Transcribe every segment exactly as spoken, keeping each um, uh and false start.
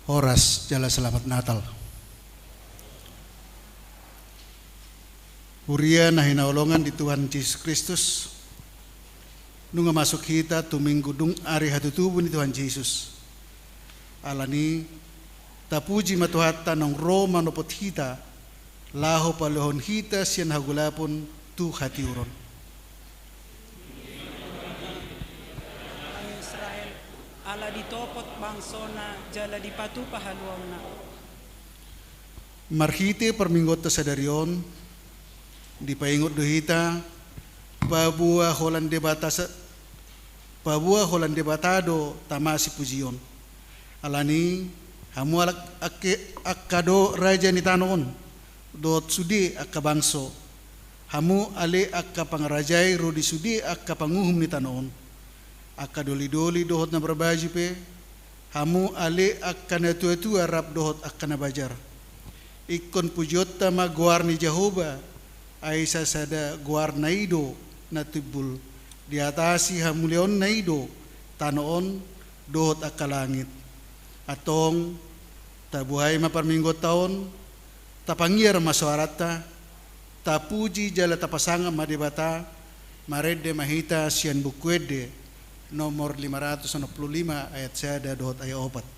Horas jala selamat Natal. Huria na hinaholongan di Tuhan Jesus Kristus, nunga masuk hita tu minggu dung ari hatutubu ni Tuhan Jesus. Alani, tapuji ma Tuhanta naung ro manopot hita, laho paluahon hita sian hagolapon tu hatiuron. Israel, ala ditopot bangsona jala dipatupa haluaonna. Marhite parmingguonta sadari on, dipaingot do hita, paboa holan Debata sa-, paboa holan Debata do tama sipujion. Alani, hamu alak-, angka, angka do raja ni tano on, dohot sude angka bangso, hamu ale angka pangarajai ro di sude angka panguhum ni tano on, angka dolidoli dohot na marbaju pe, hamu ale angka natuatua rap dohot angka na bajar. Ingkon pujionta ma goar ni Jahowa, ai sasada goarna i do na timbul, diatasi hamuliaonna i do tano on dohot angka langit. Antong, tabuhai ma parmingguonta on, tapangiar ma soaranta, tapuji jala tapasangap ma Debata, marende ma hita sian Buku Ende nomor lima ratus onom pulu lima ayat sada dohot ayat opat.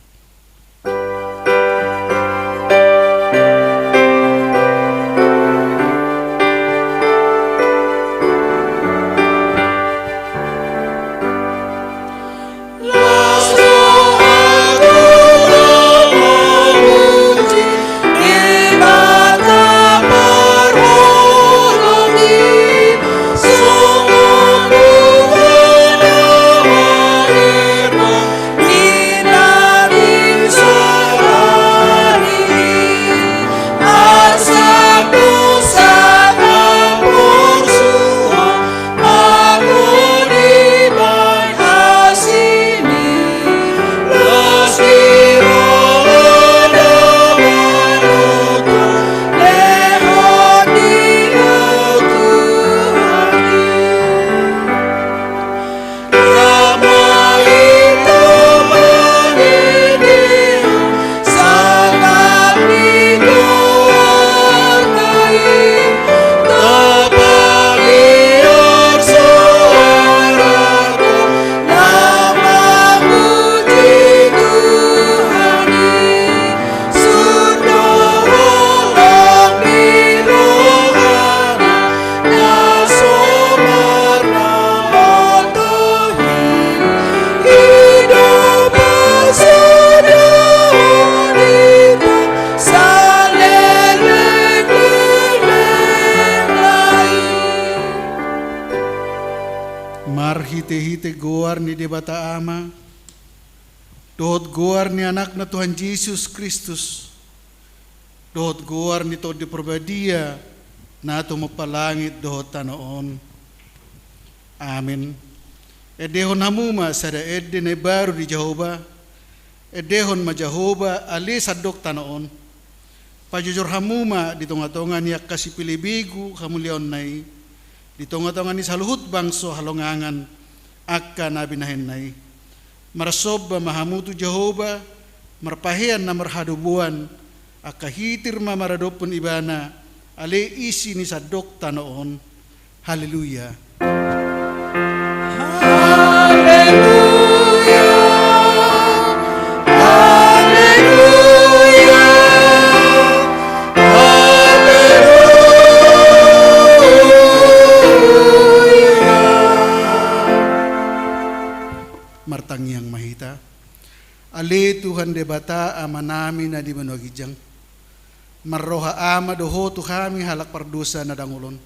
Marhitehite goar ni Debata Ama, dohot goar ni Anakna Tuhan Jesus Kristus, dohot goar ni Tondi Parbadia, na tumompa langit dohot tano on. Amen. Endehon hamu ma sada ende na imbaru di Jahowa, endehon ma Jahowa ale sandok tano on. Pajojor hamu ma di tongatonga ni angka sipelebegu hamuliaonna i, di tongatonga ni saluhut bangso halongangan angka na binahenna i. Marsomba ma hamu tu Jahowa, marpahean na marhadomuan, angka hitir ma maradophon Ibana, ale isi ni sandok tano on. Haleluya. Haleluya. Haleluya. Haleluya. Martangiang ma hita. Ale Tuhan Debata Amanami na di banua ginjang, marroha Ama do Ho tu hami halak pardosa na dangol on.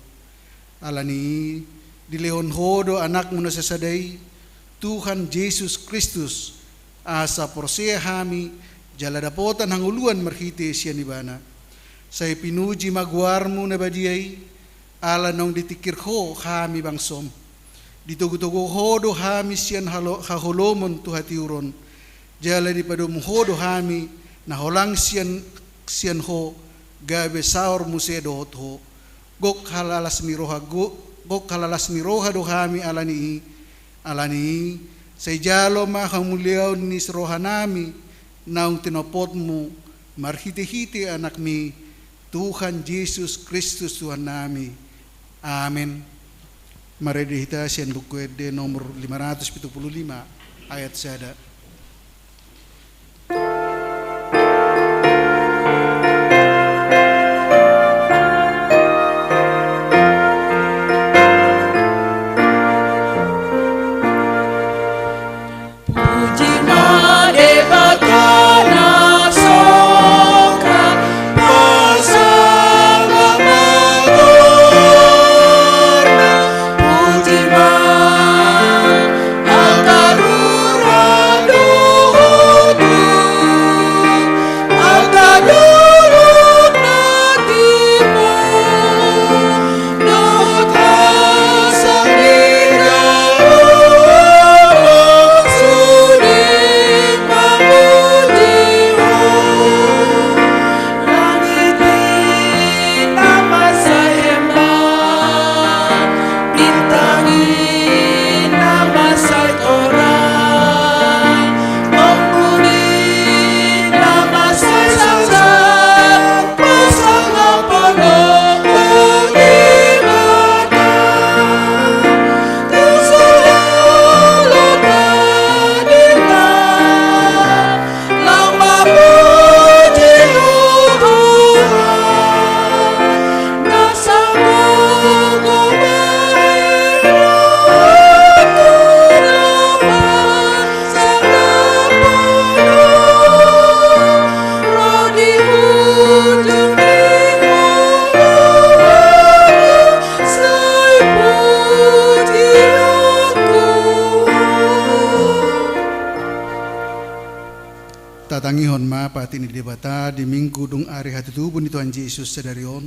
Alani i, dilehon Ho do Anakmu na sasada i, Tuhan Jesus Kristus, asa porsea hami jala dapotan hangoluan marhite sian Ibana. Sai pinuji ma goarmu na badia i, ala naung ditingkir Ho hami bangsom. Ditogutogu Ho do hami sian halo-, haholomon tu hatiuron, jala dipadomu Ho do hami na holang sian, sian Ho, gabe saor muse dohot Ho. Gok halalas ni roha go-, gok halalas ni roha do hami alani i, alani i, sai jalo ma hamuliaon ni rohanami, naung tinompotmu marhitehite Anakmi, Tuhan Jesus Kristus Tuhannami. Amen. Marende hita sian Buku Ende nomor lima ratus pitu pulu lima, ayat sada. Puji ma Debata na songkap, pasangap ma goarna. Puji ma angka rura dohot tu angka dolok na timbo. Tatangihon ma patik ni Debata di Minggu dung ari hatutubu ni Tuhan Jesus sadari on.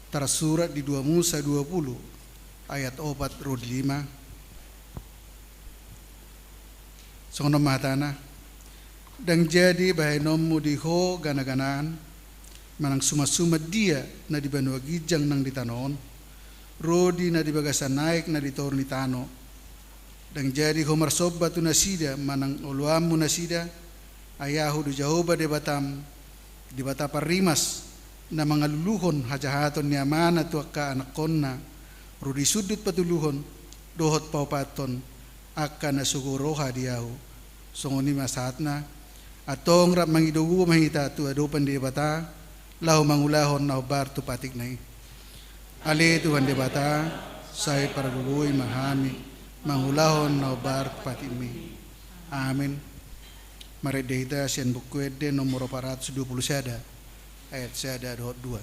Tarsurat di dua Musa dua pulu, ayat opat ro di lima. Songon on ma hatana: Ndang jadi bahenonmu di ho ganaganaan, manang sumansuman dia na di banua ginjang nang di tano on, ro di na di bagasan aek na di toru ni tano. Ndang jadi ho marsomba tu nasida manang oloanmu nasida, ai Ahu do Jahowa Debatam, Debata parrimas, na mangaluluhon hajahaton ni amana tu angka anakkonna, ro di sundut patuluhon dohot paopathon angka na sogo roha di Ahu. Songon i ma sahatna, antong rap mangido gogo ma hita tu adopan ni Debata, laho mangulahon na hombar tu patikna i. Ale Tuhan Debata, sai pargogoi ma hami mangulahon na hombar tu patikmi. Amen. Marende hita sian Buku Ende nomor opat ratus dua pulu sada, ayat sada dohot dua.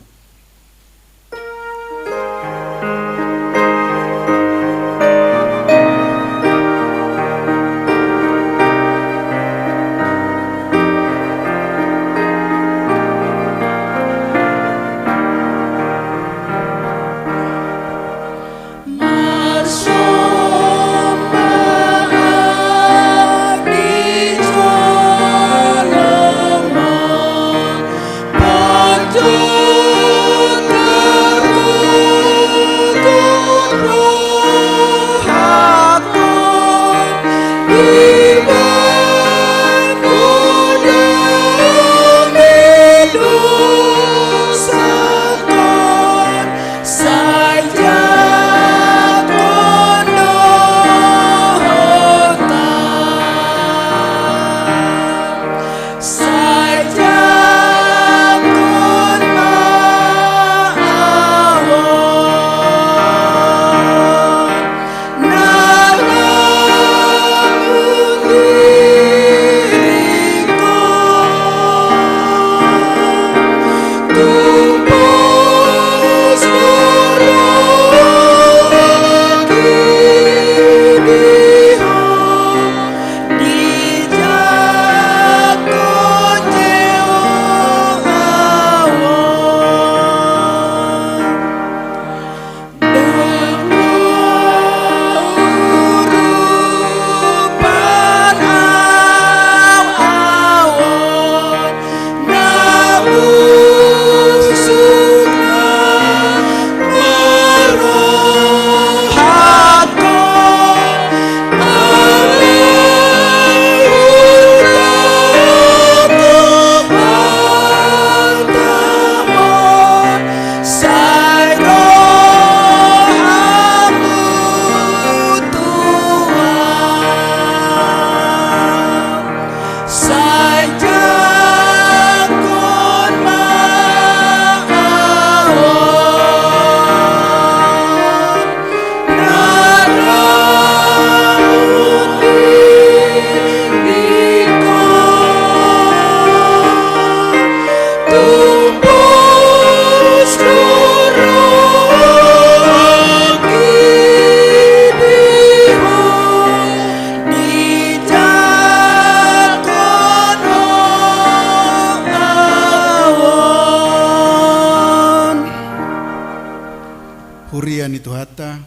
Ni Tuhanta,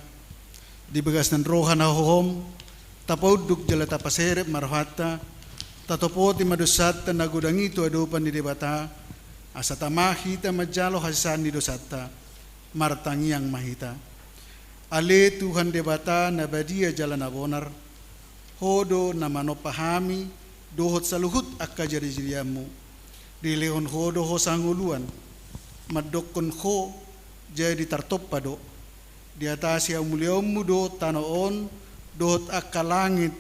di bagasan roha na hohom, tapaunduk jala tapaserep ma rohanta, tatopoti ma dosanta na godang i tu adopan ni Debata, asa tama hita manjalo hasesaan ni dosanta, martangiang ma hita. Ale Tuhan Debata na badia jala na bonar, Ho do na manompa hami dohot saluhut angka jadijadianmu. Dilehon Ho do hosa hangoluan, mandokkon Ho jadi tartompa do. Diatasi hamuliaonmu do tano on dohot angka langit,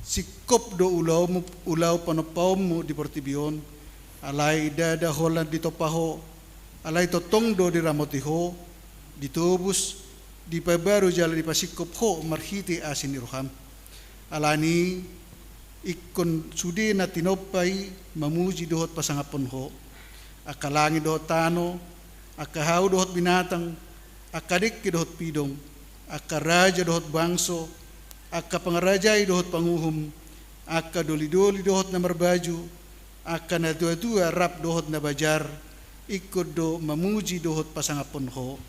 singkop do ulaonmu, ulaon panompaonmu di portibi on. Alai ndada holan ditompa Ho, alai tongtong do diramoti Ho, ditobus, dipabaru jala dipasingkop Ho marhite asi ni roham. Alani i ingkon sude na tinompa i mamuji dohot pasangaphon Ho. Angka langit dohot tano, angka hau dohot binatang, angka dengke dohot pidong, angka raja dohot bangso, angka pangarajai dohot panguhum, angka dolidoli dohot na marbaju, angka natuatua rap dohot na bajar, ingkon do mamuji dohot pasangaphon Ho.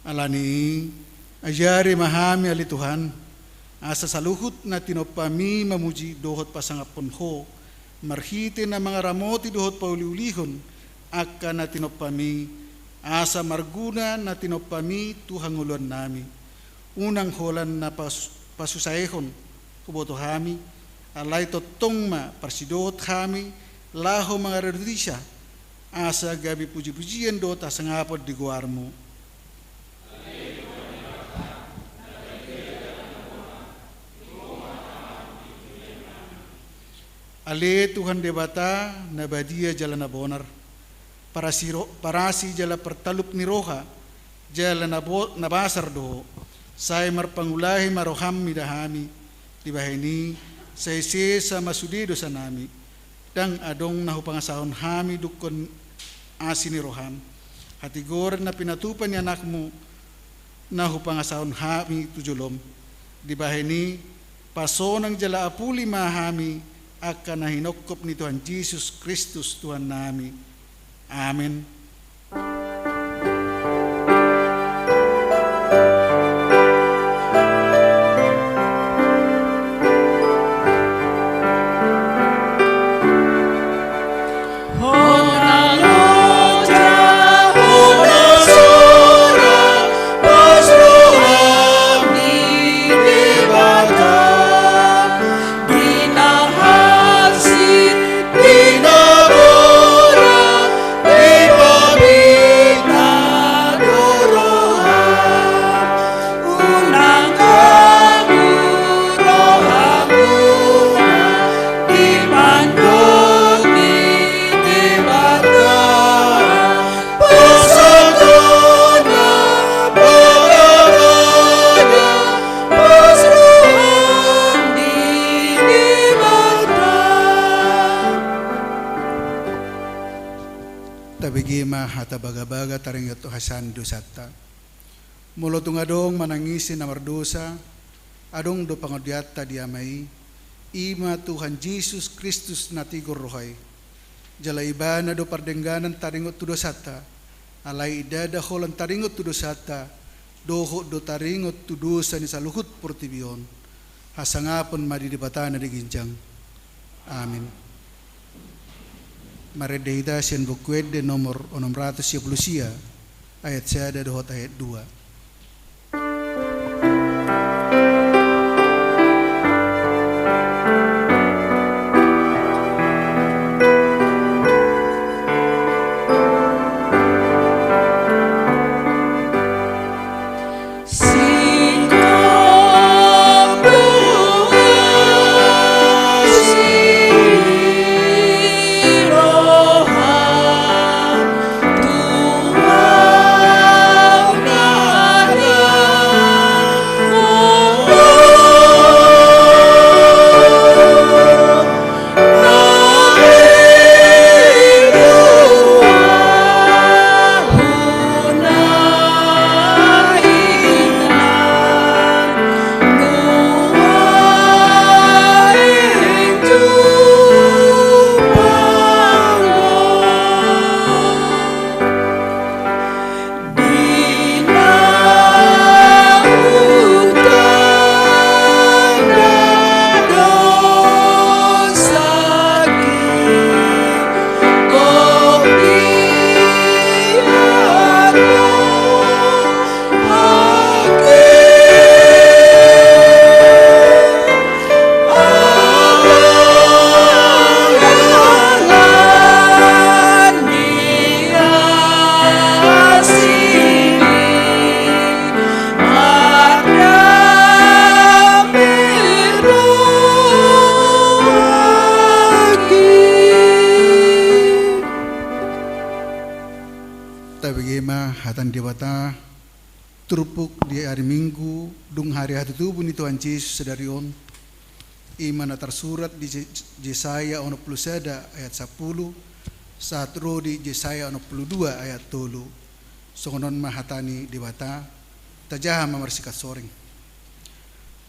Alani i, ajari ma hami ale Tuhan, asa saluhut na tinompami mamuji dohot pasangaphon Ho, marhite na mangaramoti dohot pauliulihon angka na tinompami, asa marguna na tinompami tu hangoluannami. Unang holan na pas-, pasusaehon huboto hami, alai tongtong ma parsidohot hami laho mangaradoti sa, asa gabe pujipujian dohot hasangapon di goarmu. Ale Tuhan Debata na badia jala na bonar, parasi ro-, parasi jala partalup ni roha, jala na bo-, na basar do Ho. Sai marpangulahi ma roham mida hami, dibahen i sai sesa ma sude dosanami. Ndang adong na hupangasahon hami dungkon asi ni roham. Hatigoran na pinatupa ni anakmu na hupangasahon hami tu jolom. Dibahen i pasonang jala apuli ma hami angka na hinongkop ni Tuhan Jesus Kristus Tuhannami. Amen. Tabege ma hata bagabaga taringot tu hasesaan ni dosanta. Molo tung adong manang ise na mardosa, adong do pangondianta di Ama i, i ma Tuhan Jesus Kristus na tigor roha i. Jala Ibana do pardengganan taringot tu dosanta, alai ndada holan taringot tu dosanta, dohot do taringot tu dosa ni saluhut portibi on. Hasangapon ma di Debata na di ginjang. Amin. Marende hita sian Buku Ende nomor onom ratus sia pulu sia, ayat sada dohot ayat dua. Turpuk di ari Minggu, dung hari hatutubu ni Tuhan Jesus sadari on, i ma na tarsurat di Je-, Jesaya onom pulu sada ayat sampulu, sahat ro di Jesaya onom pulu dua ayat tolu. Songon on ma hata ni Debata, tajaha ma marsikansoring.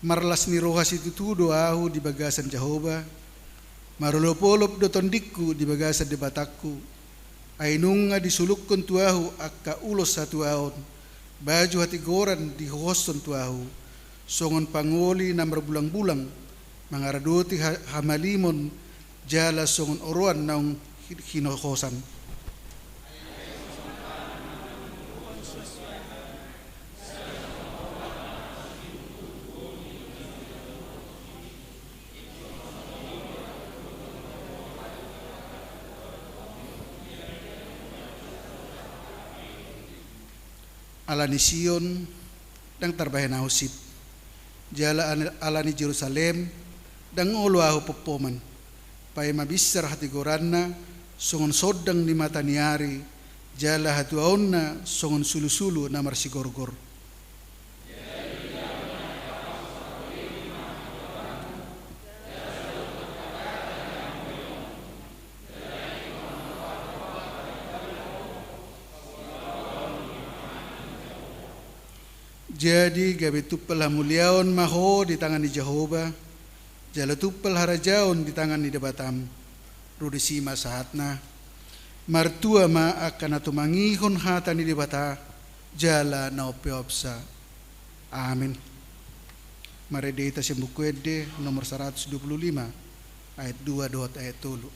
Marlas ni roha situtu do ahu di bagasan Jahowa, marolopolop do tondingku di bagasan Debatangku. Ai nunga disulukkon tu ahu angka ulos hatuaon, baju hatigoran dihohoshon tu ahu, songon pangoli na marbulangbulang, mangaradoti ha-, hamalimon, jala songon oroan naung hi-, hinohosan. Ala ni Sion, ndang tarbahen ahu sip. Jala ala-, ala ni Jerusalem, ndang olo ahu pompoman. Paima binsar hatigoranna, songon sondang ni mata ni ari, jala hatuaonna, songon sulusulu na marsigorgor. Jadi gabe tumpal hamuliaon ma ho di tangan ni Jahowa, jala tumpal harajaon di tangan ni Debatam. Ro disi ma sahatna. Martua ma angka na tumangihon hata ni Debata, jala na umpeopsa. Amen. Marende hita sian Buku Ende nomor saratus dua pulu lima, ayat dua dohot ayat tolu.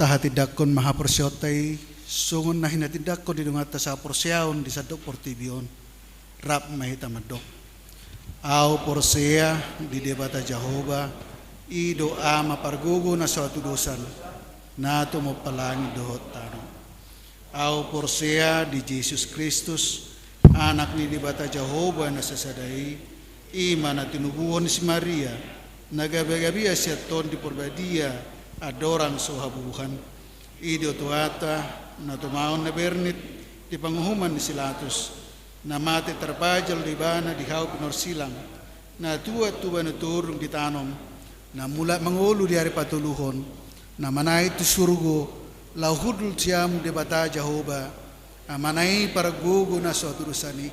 Tahatindangkon ma haporseaonta i, songon na hinatindangkon ni donganta sahaporseaon di sandok portibi on. Rap ma hita mandok. Ahu porsea di Debata Jahowa, i do Ama pargogo na so hatudosan, na tumompa langit dohot tano. Ahu porsea di Jesus Kristus, Anak ni Debata Jahowa na sasada i, i ma na tinubuhon si Maria, na gabegabean sian Tondi Porbadia, andorang so habubuhan. I do Tuhanta, na tumaon na bernit di panguhuman ni si Latus, na mate tarpajal do Ibana di hau pinorsilang, na tuat tu bana toru dung ditanom, na mulak mangolu di ari patoluhon, na manaek tu surgo, laho hundul sian Debata Jahowa, Amana i pargogo na so hatudosan i.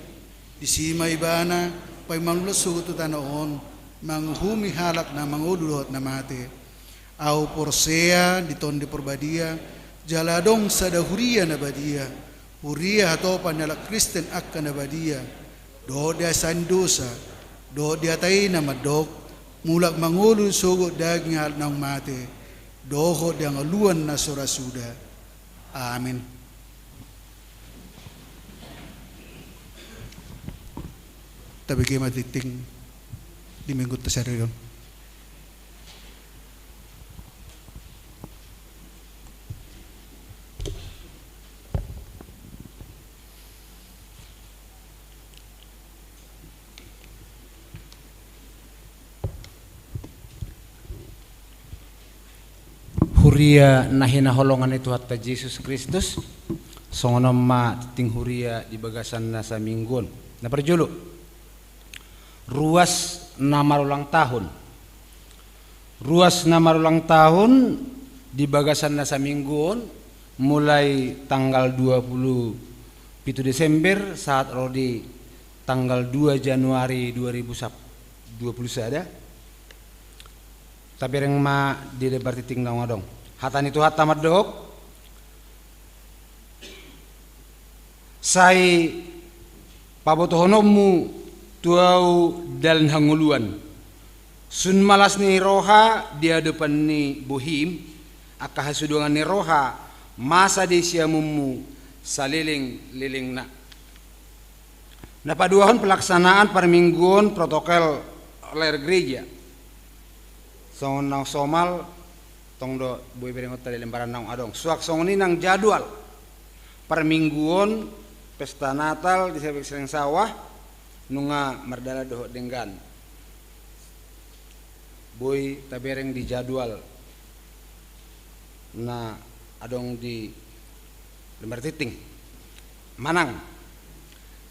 Disi ma Ibana paima mulak sogot tu tano on, manguhumi halak na mangolu dohot na mate. Ahu porsea di Tondi Porbadia, jala adong sada huria na badia, huria hatopan ni halak Kristen angka na badia, dohot di hasesaan ni dosa, dohot di hata i na mandok, mulak mangolu sogot daging halak naung mate, dohot di hangoluan na so ra suda. Amen. Tabege ma tingting di Minggunta sadari on. Huria na hinaholongan ni Tuhanta Jesus Kristus, songon on ma tingting huria di bagasan na saminggu on. Na parjolo, ruas na marulang tahun. Ruas na marulang tahun di bagasan na saminggu on, mulai tanggal dua puluh pitu Desember sahat ro di tanggal dua Januari dua ribu dua puluh sada. Tabereng ma di lembar tingting naung adong. Hata ni Tuhanta mandok, sai pabotohononmu tu ahu dalan hangoluan. Sun ma las ni roha di adopan ni bohim, angka hasuduangan ni roha masa di siamunmu saleleng-lelengna. Na paduahon, pelaksanaan parmingguon protokol ler gereja. Songon naung somal, tong do boi berengonta di lembaran naung adong. Suang songon i nang jadwal parmingguon pesta Natal di Sabik Siring Sawah, nunga mardalan dohot denggan. Boi tabereng di jadwal na adong di lembar tingting. Manang,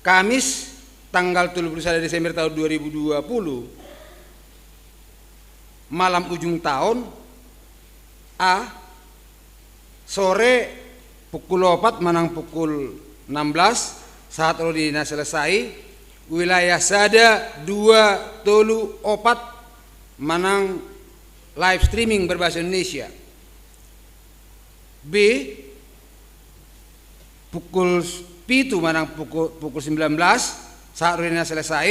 Kamis, tanggal tolu puluh sada Desember tahun dua ribu dua puluh, malam ujung tahun, A, sore pukul opat manang pukul enam belas, sahat ro di na selesai, wilayah sada, dua, tolu, opat, manang live streaming berbahasa Indonesia. B, pukul pitu manang pukul, pukul sembilan belas, sahat ro di na selesai,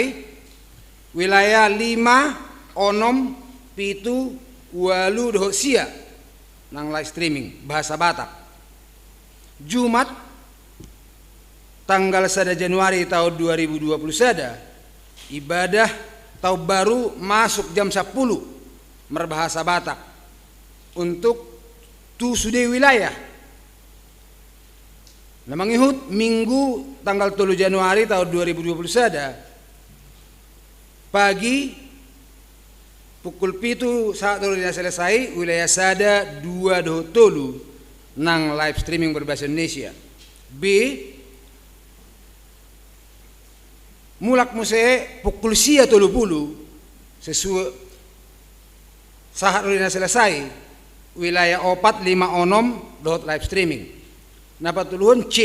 wilayah lima, onom, pitu, ualu dohot sia, nang live streaming bahasa Batak. Jumat, tanggal sada Januari tahun dua ribu dua puluh sada, ibadah tahun baru masuk jam sapuluh, marbahasa Batak, untuk tu sude wilayah. Na mangihut, Minggu, tanggal tolu Januari tahun dua ribu dua puluh sada, pagi, pukul pitu sahat ro di na selesai, wilayah sada, dua dohot tolu, nang live streaming berbahasa Indonesia. B, mulak muse pukul sia tolu puluh, sesuai, sahat ro di na selesai, wilayah opat, lima, onom, dohot live streaming. Na patoluhon, C,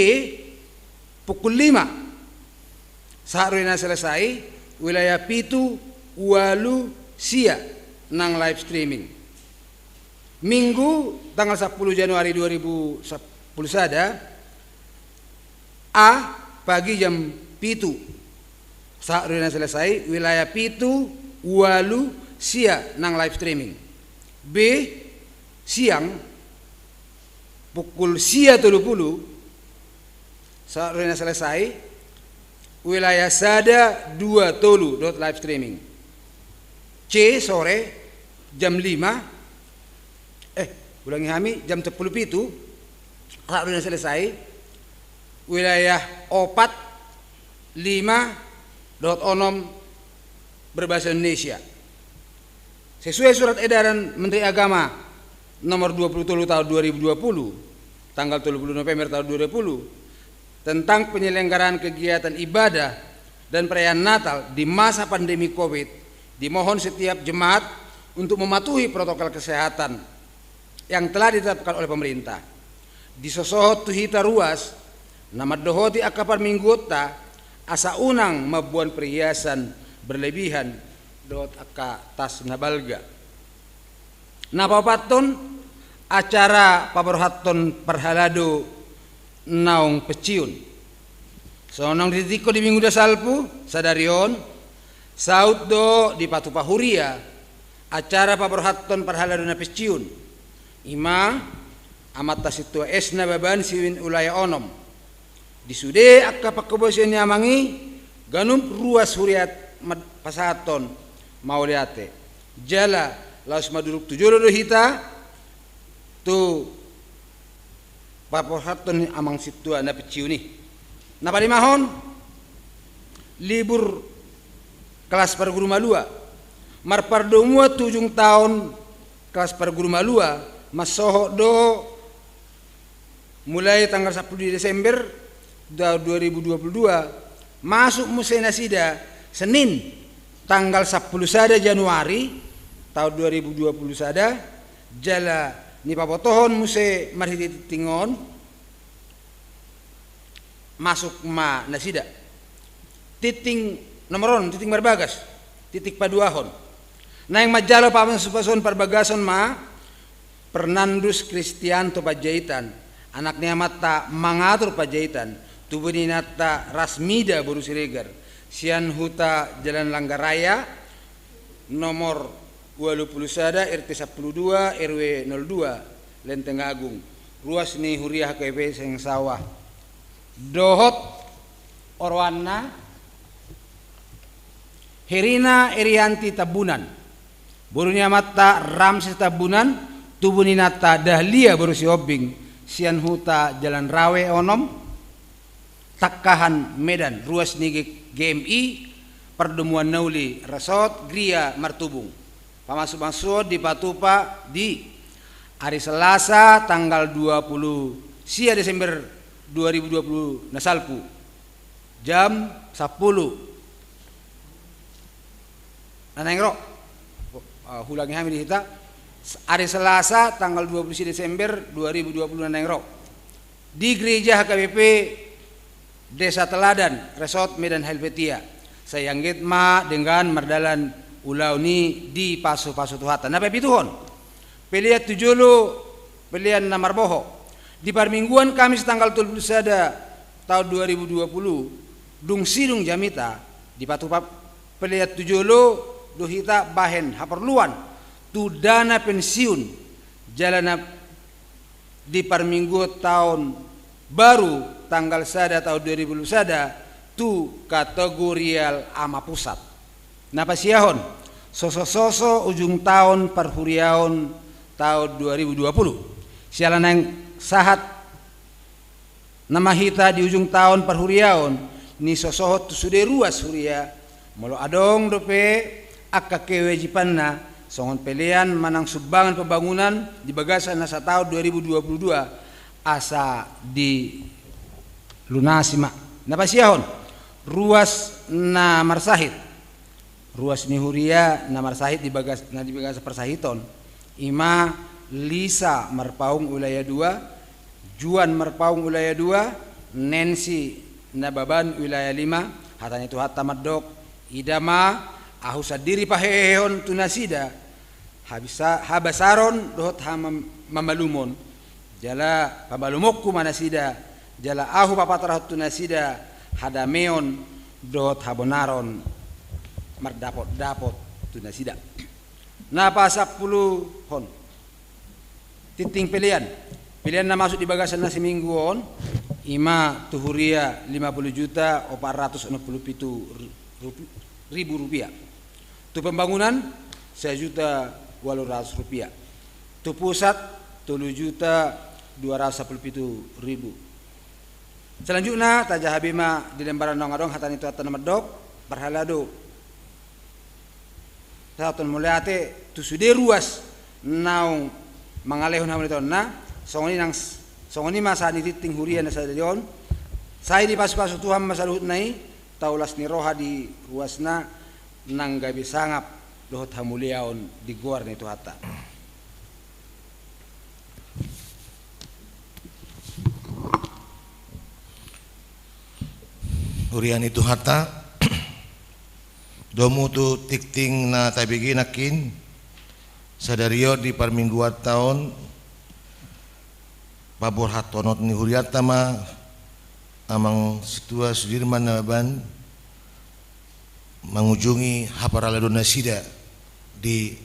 pukul lima, sahat ro di na selesai, wilayah pitu, ualu, sia, nang live streaming. Minggu, tanggal sapuluh Januari dua ribu dua puluh sada, A, pagi jam pitu, sahat ro di na selesai, wilayah pitu, ualu, sia, nang live streaming. B, siang, pukul sia tolu puluh, sahat ro di na selesai, wilayah sada, dua, tolu, dohot live streaming. C, sore, jam lima, eh, ulangi hami, jam sepuluh pitu, sahat ro di na selesai, wilayah opat, lima, dohot onom, berbahasa Indonesia. Sesuai surat edaran Menteri Agama nomor dua puluh tolu tahun dua ribu dua puluh, tanggal tolu puluh November tahun dua ribu dua puluh, tentang penyelenggaraan kegiatan ibadah dan perayaan Natal di masa pandemi covid, dimohon setiap jemaat untuk mematuhi protokol kesehatan yang telah ditetapkan oleh pemerintah. Disosohot tu hita ruas na mandohoti angka parmingguonta, asa unang mamboan perhiasan berlebihan dohot angka tas na balga. Na paopathon, acara paborhathon parhalado naung pensiun. Songon naung dititipkon di minggu na salpu, sadari on, saut do dipatupa huria acara paborhathon parhalado na pensiun. I ma, Amanta Sintua S Nababan siwin wilayah onom. Di sude angka panghobasion ni amang i, ganup ruas huria ma pasahathon mauliate. Jala laos maduruk tu jolo do hita tu paborhathon ni amang sintua na pensiun i. Na palimahon, libur kelas parguru malua. Marpardomuan tu ujung taon kelas parguru malua, Mansohot do mulai tanggal sampulu dua Desember tahun dua ribu dua puluh dua, masuk muse nasida Senin tanggal sampulu sada Januari tahun dua ribu dua puluh sada, jala nipabotohon muse marhite tingting on, masuk ma nasida. Tingting nomor on, tingting marbagas, tingting paduahon. Naeng manjalo pamasupasuon parbagason ma Fernandus Kristianto Panjaitan, anak ni amanta Mangatur Panjaitan, tubu ni inanta Rasmida boru Siregar, sian huta Jalan Langgar Raya, nomor ualu pulu sada, R T sampulu dua, R W nol dua, Lenteng Agung, ruas ni huria H K B P Sengsawa. Dohot oroanna Herina Erianti Tambunan, boru ni amanta Ramses Tambunan, tubu ni inanta Dahlia boru Sihombing, sian huta Jalan Rawe onom, Tangkahan, Medan, ruas ni G-, G M I, Pardomuan Na Uli, Resort Gria Martubung. Pamasupasuon dipatupa di ari Selasa tanggal dua puluh sia Desember dua ribu dua puluh na salpu, jam sampulu na naeng ro. Ah, hulangi hami di hita, ari Selasa tanggal dua puluh sia Desember dua ribu dua puluh na naeng ro, di Gereja H K B P Desa Teladan, Resort Medan Helvetia. Sai anggiat ma denggan mardalan ulaon i dipasupasu Tuhanta. Na papituhon, pelean tu jolo, pelean na marbohok. Di parmingguan Kamis tanggal tolu puluh sada tahun dua ribu dua puluh, dung sidung jamita, dipatupa pelean tu jolo do hita bahen haporluan tu dana pensiun, jala na di parmingguon taon baru tanggal sada taon dua ribu dua puluh sada tu kategorial ama pusat. Na pasiahon, sosososo ujung taon parhuriaon taon dua ribu dua puluh. Siala naeng sahat nama hita di ujung taon parhuriaon, nisosohot tu sude ruas huria, molo adong dope angka kewajibanna, songon pelean manang sumbangan pembangunan di bagasan na sataon dua ribu dua puluh dua, asa dilunasi ma. Na pasiahon, ruas na marsahit. Ruas ni huria na marsahit di bagas, na di bagasan parsahiton, i ma Lisa Marpaung wilayah dua, Juan Marpaung wilayah dua, Nancy Nababan wilayah lima. Hata ni Tuhanta mandok, ida ma, ahu sandiri pahehehon tu nasida habisa-, habasaron dohot hamam-, mamalumon. Jala pamalumonku ma nasida, jala ahu papatorahon tu nasida hadameon dohot habonaron mardapotdapot tu nasida. Na pasampuluhon, tingting pelean. Pelean na masuk di bagasan na siminggu on, i ma tu huria lima puluh juta opat ratus enam puluh pitu ri-, rupi-, ribu rupiah. Tu pembangunan, sajuta ualu ratus rupiah. Tu pusat, tolu juta dua ratus sampulu pitu ribu. Selanjutna, tajaha be ma di lembaran naung adong hata ni Tuhanta na mandok, parhalado sahat on mauliate tu sude ruas naung mangalehon hamuliateonna, songon i nang s-, songon i ma sahat ni tingting huria na sadari on, sai dipasupasu Tuhan ma saluhutna i, taulas ni roha di ruasna, nang gabe sangap dohot hamuliaon di goar ni Tuhanta. Huria ni Tuhanta, domu tu tingting na tabege nangkin, sadari on di parmingguanta on, paborhathon ni hurianta ma Amang Sintua Sudirman Nababan, mangujungi haparhaladon nasida di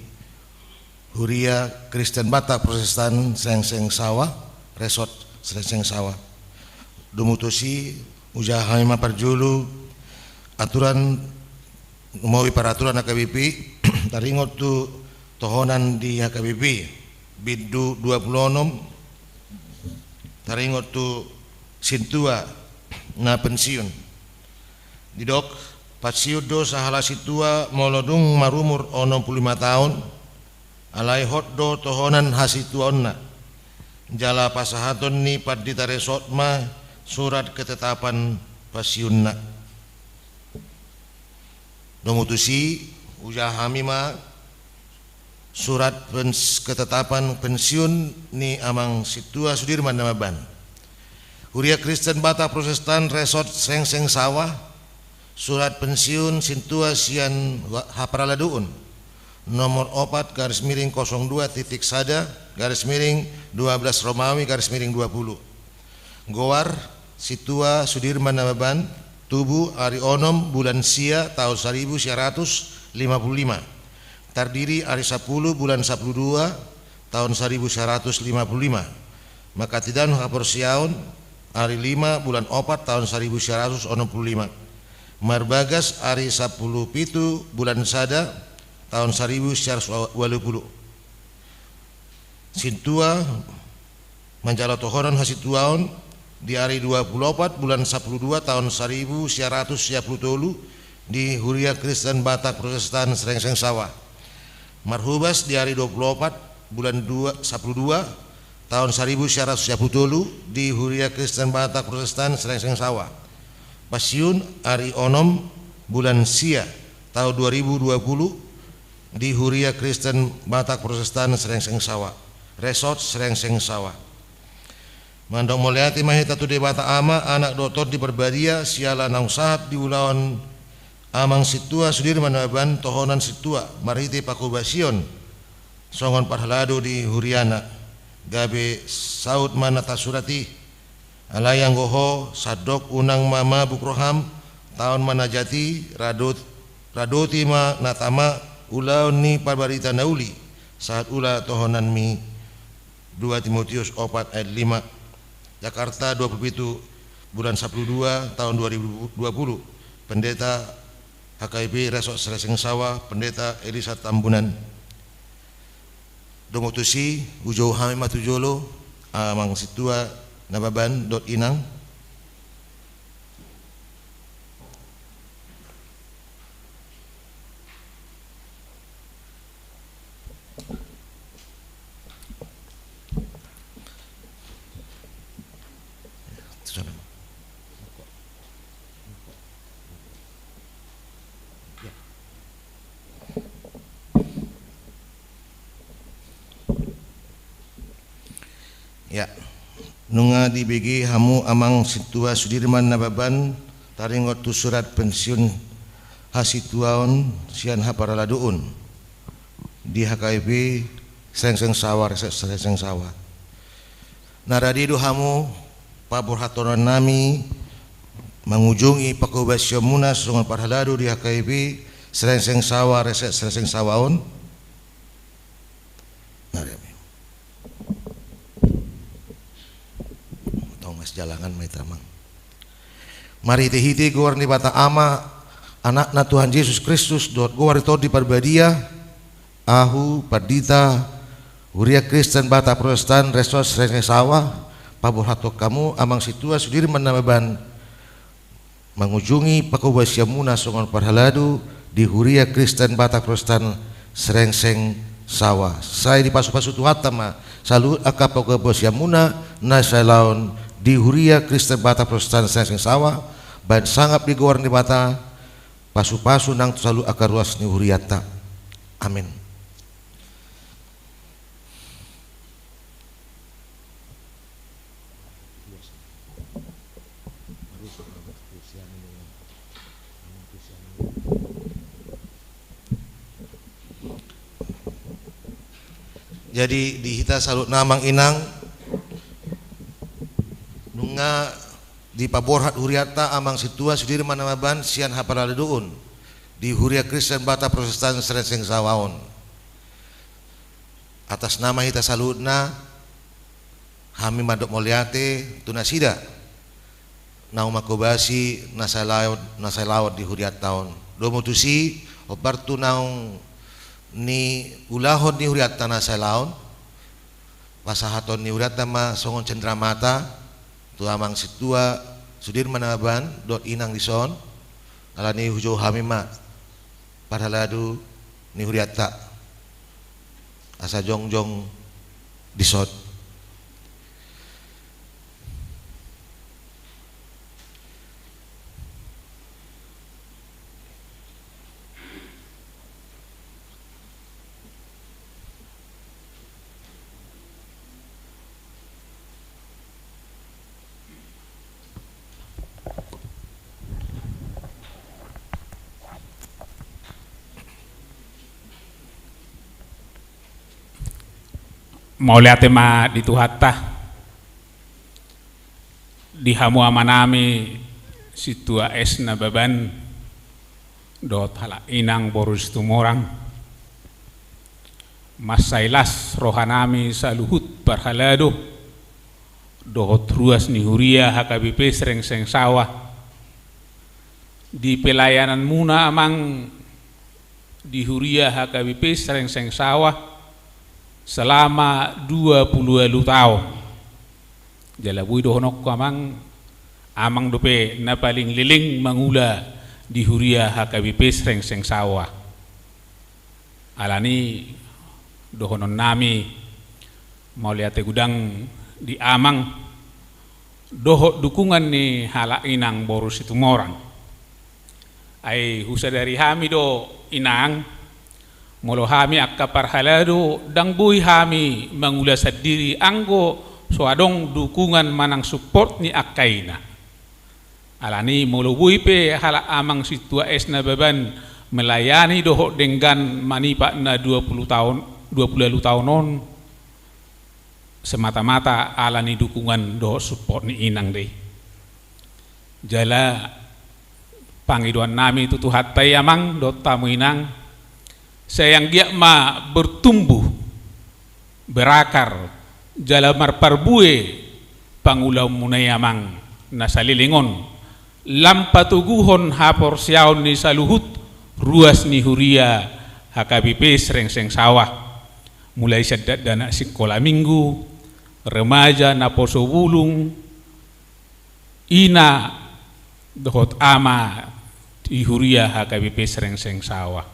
Huria Kristen Batak Protestan Serengseng Sawah, Resort Serengseng Sawah. Domu tusi, hujaha hami ma parjolo aturan, rumobi paraturan H K B P, taringot tu tohonan di H K B P, bindu dua puluh onom, taringot tu sintua na pensiun. Didok, pensiun do sahalak sintua molo dung marumur onom puluh lima taon, Alai hot do tohonan hasituaonna, jala pasahaton ni pandita resort ma surat ketetapan pensiunna. Domu tusi, hujaha hami ma surat pens-, ketetapan pensiun ni Amang Sintua Sudirman Nababan, Huria Kristen Batak Protestan Resort Srengseng Sawah. Surat pensiun sintua sian wa-, haparaladoon, nomor opat garis miring kosong dua titik sada garis miring dua belas Romawi garis miring dua puluh. Goar: Sintua Sudirman Nababan, tubu ari onom bulan sia taon saribu sia ratus lima puluh lima. Tardidi ari sampulu bulan sampulu dua taon saribu sia ratus lima puluh lima. Manghatindanghon haporseaon ari lima bulan opat taon saribu sia ratus onom puluh lima. Marbagas ari sampulu pitu bulan sada taon saribu sia ratus ualu puluh. Sintua manjalo tohonan hasintuaon di ari dua puluh opat bulan sampulu dua taon saribu sia ratus sia puluh tolu di Huria Kristen Batak Protestan Srengseng Sawah. Marhobas di ari dua puluh opat bulan dua, sampulu dua taon saribu sia ratus sia puluh tolu di Huria Kristen Batak Protestan Srengseng Sawah. Pensiun ari onom bulan sia taon dua ribu dua puluh di Huria Kristen Batak Protestan Srengseng Sawah, Resort Srengseng Sawah. Mandok mauliate ma hita tu Debata Ama, Anak dohot Tondi Parbadia, siala naung sahat diulahon Amang Sintua Sudirman Nababan tohonan sintua marhite panghobasion songon parhalado di huriana. Gabe saut ma na tarsurat i. Alai anggo ho, sandok unang ma mabuk roham, taon ma na jat i, radot-, radoti ma na tama ulaon ni parbarita na uli, sahat ula tohonanmi. Dua Timotius opat ayat lima. Jakarta, dua puluh pitu bulan sampulu dua taon dua ribu dua puluh. Pendeta H K I P Resort Srengseng Sawah, Pendeta Elisa Tambunan. Domu tusi, hujou hami ma tu jolo Amang Sintua Nababan dohot Inang. Ya. Nunga dibege hamu Amang Sintua Sudirman Nababan taringot tu surat pensiun hasintuaon sian haparaladoon di H K I P Srengseng Sawah, Resort Srengseng Sawah. Na rade do hamu paborhathononnami mangujungi panghobasionmuna songon parhalado di H K I P Srengseng Sawah, Resort Srengseng Sawah on? Nari ami. Tong masijalangan ma hita, Amang. Marhitehite goar ni Debata Ama, Anakna Tuhan Jesus Kristus, dohot goar ni Tondi Parbadia, ahu, Pandita Huria Kristen Batak Protestan Resort Srengseng Sawah, paborhathon hamu Amang Sintua Sudirman Nababan, mangujungi panghobasionmuna songon parhalado di Huria Kristen Batak Protestan Srengseng Sawah. Sai dipasupasu Tuhanta ma saluhut angka panghobasionmuna na salelengon di Huria Kristen Batak Protestan Srengseng Sawah, bahen sangap di goar ni Debata, pasupasu nang tu saluhut angka ruas ni hurianta. Amin. Jadi di hita saluhutna Amang Inang, nunga dipaborhat hurianta Amang Sintua Sudirman Nababan sian haparaladoon di Huria Kristen Batak Protestan Srengseng Sawah on. Atas nama hita saluhutna, hami mandok mauliate tu nasida naung manghobasi na salelengon, na salelengon di hurianta on. Domu tusi, hombar tu naung niulahon ni hurianta na salelengon, pasahaton ni hurianta ma songon cenderamata tu Amang Sintua Sudirman Nababan dohot Inang dison, alani hujou hami ma parhalado ni hurianta. asa jongjong dison. Mauliate ma di Tuhanta, di hamu amanami Sintua S Nababan dohot halak inang boru Situmorang. Mansai las rohanami saluhut parhalado dohot ruas ni huria H K B P Srengseng Sawah di pelayananmuna, Amang, di huria H K B P Srengseng Sawah selama dua pulu ualu taon. Jala boi dohononku, Amang, Amang dope na paling leleng mangula di huria H K B P Srengseng Sawah. Alani dohononnami mauliate godang di Amang dohot dukungan ni halak inang boru Situmorang. Ai husadari hami do, Inang, molo hami angka parhalado ndang boi hami mangula sandiri anggo so adong dukungan manang support ni angka ina. Alani molo boi pe halak Amang Sintua S Nababan melayani dohot denggan manipat na dua pulu taon, dua pulu ualu taon on, semata-mata alani dukungan dohot support ni inang do i. Jala pangidoannami tu Tuhanta i, Amang, dohot hamu, Inang, sai anggiat ma bertumbuh, berakar, jala marparbue pangulaonmuna i, Amang, na saleleng on, lam patoguhon haporseaon ni saluhut ruas ni huria H K B P Srengseng Sawah, mulai sian dakdanak sikola minggu, remaja, naposo bulung, ina dohot ama di huria H K B P Srengseng Sawah.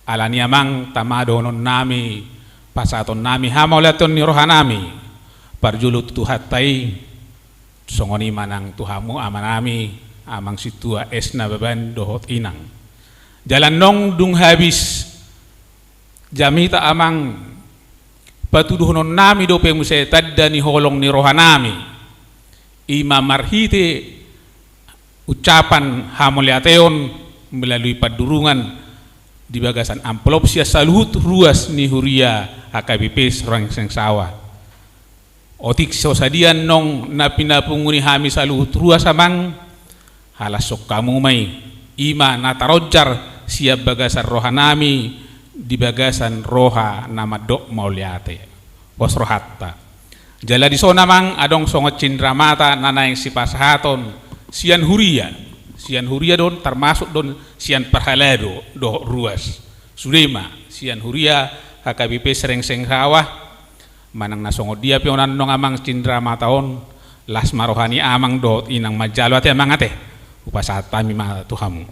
Alani, Amang, tama dohononnami, pasahatonnami hamauliateon ni rohanami parjolo tu Tuhanta i, songon i ma nang tu hamu amanami, Amang Sintua S Nababan dohot inang. Jala nunga dung habis jamita, Amang, patuduhononnami dope muse tanda ni holong ni rohanami, i ma marhite ucapan hamauliateon melalui pandurungan di bagasan amplop sian saluhut ruas ni huria H K B P Srengseng Sawah. Otik so sadia nunga na pinapungu ni hami saluhut ruas, Amang, halas songon hamu ma i, i ma na taronjar sian bagasan rohanami di bagasan roha na mandok mauliate. Pos rohanta. Jala dison, Amang, adong songon cindramata na naeng sipasahaton sian huria. Sian huria do on, termasuk do on sian parhalado dohot ruas. Sude ma sian huria H K B P Srengseng Sawah. Manang na songon dia pe on, annon, Amang, cindramata on, las ma roha ni amang dohot inang manjalo. Ate, Amang, ate. Hupasahat hami ma tu hamu.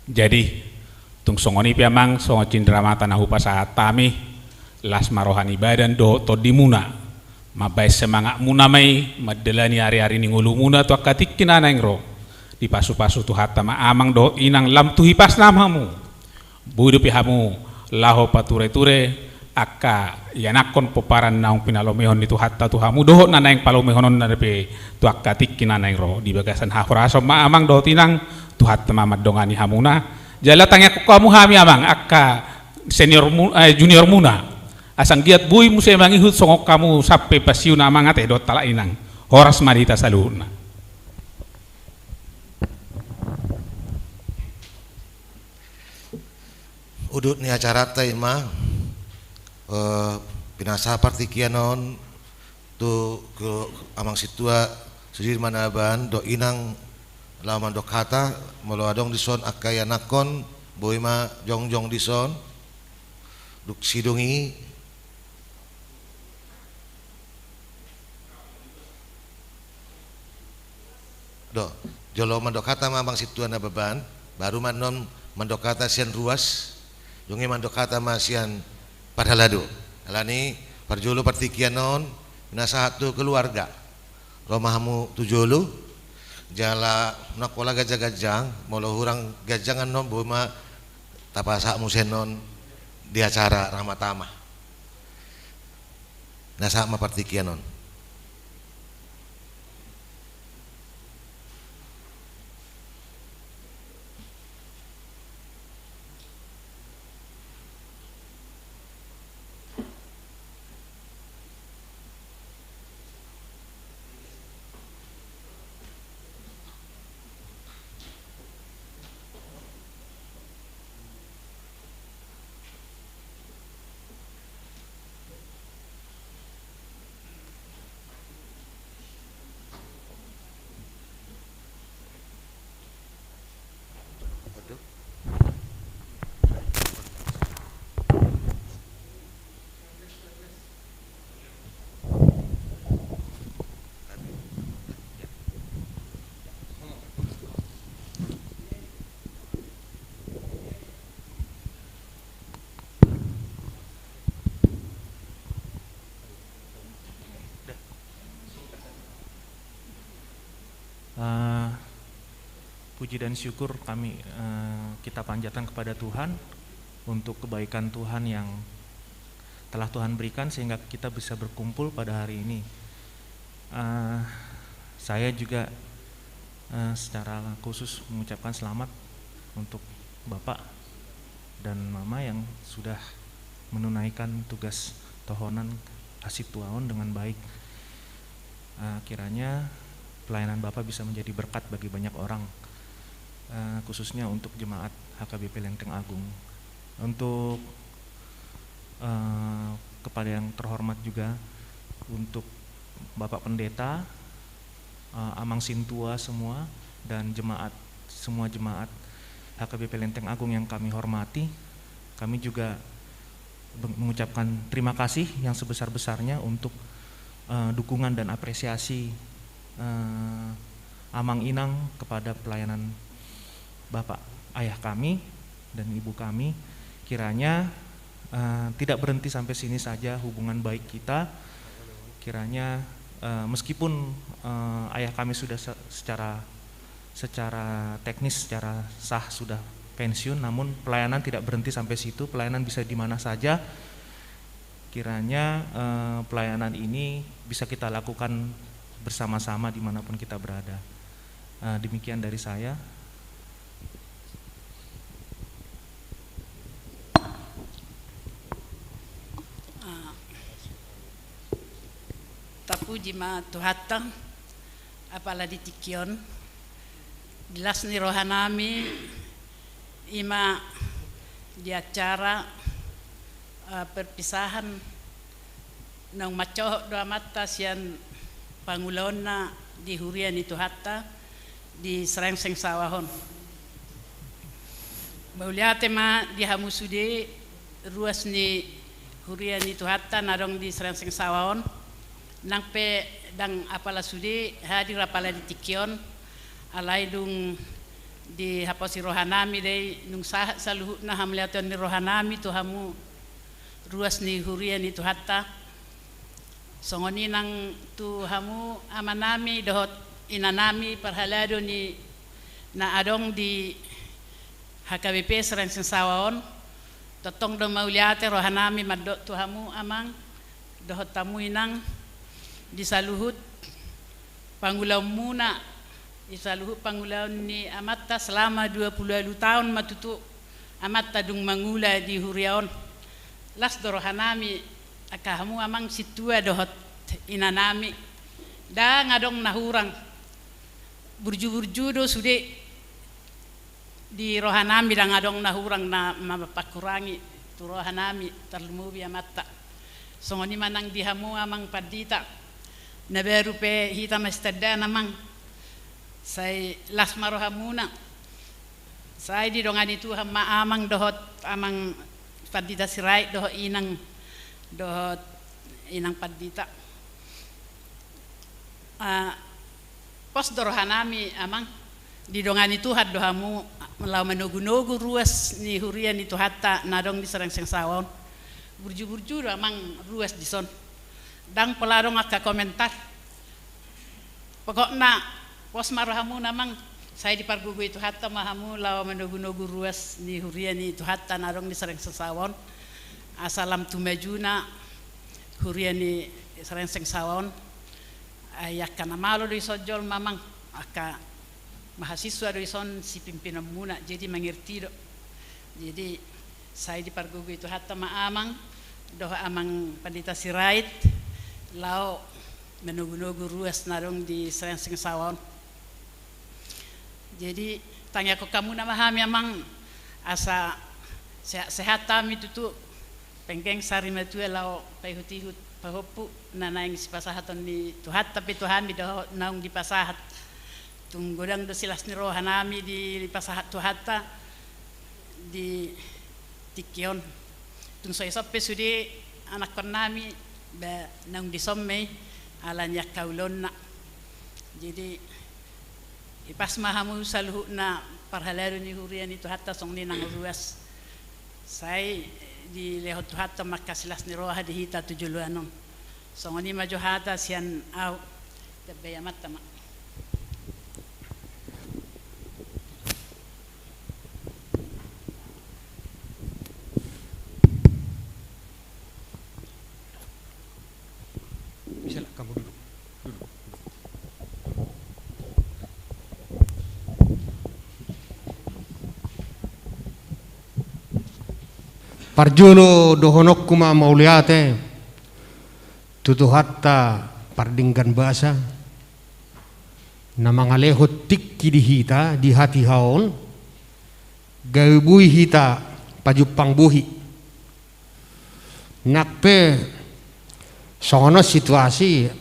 Jadi, tung songon i pe, Amang, songon cindramata na hupasahat hami, las ma roha ni badan dohot tondimuna. Mambahen semangatmuna ma i mandalani ari-ari ni ngolumuna tu angka tingki na naeng ro. Dipasupasu Tuhanta ma amang dohot inang lam tu hipasna ma hamu. Boi dope hamu laho pature-ture angka ianakhon pomparan naung pinalomehon ni Tuhanta tu hamu dohot na naeng palomehononna dope tu angka tingki na naeng ro. Di bagasan hahorasan ma amang dohot inang, Tuhanta ma mandongani hamuna. Jala tangiangkon hamu hami, Amang, angka seniormu, eh, juniormuna. Asa anggiat boi muse mangihut songon hamu sampe pensiun, Amang, ate, dohot halak inang. Horas ma di hita saluhutna. Udut ni acaranta i ma, eh, pinasahat partingkian on tu ke Amang Sintua Sudirman Nababan dohot inang Laho mandok hata, molo adong dison angka ianakhon, boi ma jongjong dison, dung sidung i. Do, jolo mandok hata ma amang sintua Nababan, baru ma annon mandok hata sian ruas, dung i mandok hata ma sian parhalado. Alani parjolo partingkian on, na sahat tu keluarga. Ro ma hamu tu jolo, jala nang pola ganjang-ganjang, molo hurang ganjang annon boi ma tapasahat muse annon di acara Rahma Tama. Na sahat ma partingkian on. Eh, puji dan syukur kami, eh, kita panjatkan kepada Tuhan untuk kebaikan Tuhan yang telah Tuhan berikan sehingga kita bisa berkumpul pada hari ini. Eh, saya juga, eh, secara khusus mengucapkan selamat untuk Bapak dan Mama yang sudah menunaikan tugas tohonan hasituaon dengan baik. Eh, kiranya pelayanan Bapak bisa menjadi berkat bagi banyak orang, eh, khususnya untuk jemaat H K B P Lenteng Agung. Untuk, eh, kepada yang terhormat juga, untuk Bapak Pendeta, eh, Amang Sintua semua, dan jemaat, semua jemaat H K B P Lenteng Agung yang kami hormati, kami juga meng-, mengucapkan terima kasih yang sebesar-besarnya untuk, eh, dukungan dan apresiasi, eh, Amang Inang kepada pelayanan Bapak Ayah kami dan Ibu kami. Kiranya, eh, tidak berhenti sampai sini saja hubungan baik kita. Kiranya, eh, meskipun, eh, ayah kami sudah se-, secara, secara teknis, secara sah sudah pensiun, namun pelayanan tidak berhenti sampai situ, pelayanan bisa di mana saja. Kiranya, eh, pelayanan ini bisa kita lakukan bersama-sama dimanapun kita berada. Eh, demikian dari saya. Ah, tapuji ma Tuhanta, apala di tingki on, di las ni rohanami, ima di acara, eh, perpisahan, naung mancohot do amanta sian pangulaonna di huria ni Tuhanta di Srengseng Sawah on. Mauliate ma di hamu sude ruas ni huria ni Tuhanta na adong di Srengseng Sawah on. Nang pe ndang apala sude hadir apala di tingki on, alai dung dihaposi rohanami do i, nunga sahat saluhutna hamauliateon ni rohanami tu hamu ruas ni huria ni Tuhanta. Songon i nang tu hamu amanami dohot inanami parhalado ni na adong di H K B P Srengseng Sawah on. Tongtong do mauliate rohanami mandok tu hamu amang dohot hamu inang, di saluhut pangulaonmuna, di saluhut pangulaon ni amanta selama dua pulu ualu taon ma tutu amanta dung mangula di huria on. Las do rohanami, angka hamu amang sintua dohot inanami, ndang adong na hurang. Burju-burju do sude di rohanami, ndang adong na hurang na mamangkurangi tu rohanami, tarlumobi amanta. Songon i ma nang di hamu amang pandita, na baru pe hita masitandaan amang. Sai las ma rohamuna. Sai didongani Tuhan ma amang dohot amang Pandita Sirait dohot inang, dohot inang pandita. Ah, pos do rohanami amang, didongani Tuhan do hamu laho manogunogu ruas ni huria ni Tuhanta na adong di Sarangseng Sawa on. Burju-burju do amang ruas dison. Ndang pola adong angka komentar. Pokokna, pos ma rohamuna amang, sai dipargogoi Tuhanta ma hamu laho manogunogu ruas ni huria ni Tuhanta na adong di Sarangseng Sawa on. Asa lam tu majuna huria ni Sarangseng Sawa on. Ai angka na malo do ison jolma amang, angka mahasiswa do ison sipimpinonmuna, jadi mangerti do. Jadi sai dipargogoi Tuhanta ma amang dohot amang Pandita Sirait laho manogunogu ruas na adong di Sarangseng Sawa on. Jadi tangiangkon hamuna ma hami amang, asa sehat-sehat hami tutu, penggeng sari matua laho paihut-ihut pahompu na naeng sipasahaton ni Tuhanta pe tu hami dohot naung dipasahat. Tung godang do silas ni rohanami dipasahat Tuhanta di tingki on. Tung so ison pe sude anakkonnami ba naung dison ma i ala ni angka ulaonna. Jadi ipas ma hamu saluhutna parhalado ni huria ni Tuhanta songon i nang ruas. Sai dilehon Tuhanta ma angka silas ni roha di hita tu joloan on. Songon i ma jo hata sian ahu. Tambai amanta ma. Bisa lah kamu duduk. Duduk. Parjolo dohononku ma mauliate tu Tuhanta pardenggan basa na mangalehon tingki di hita di hatiha on, gabe boi hita pajumpang bohi. Nang pe songon on situasi,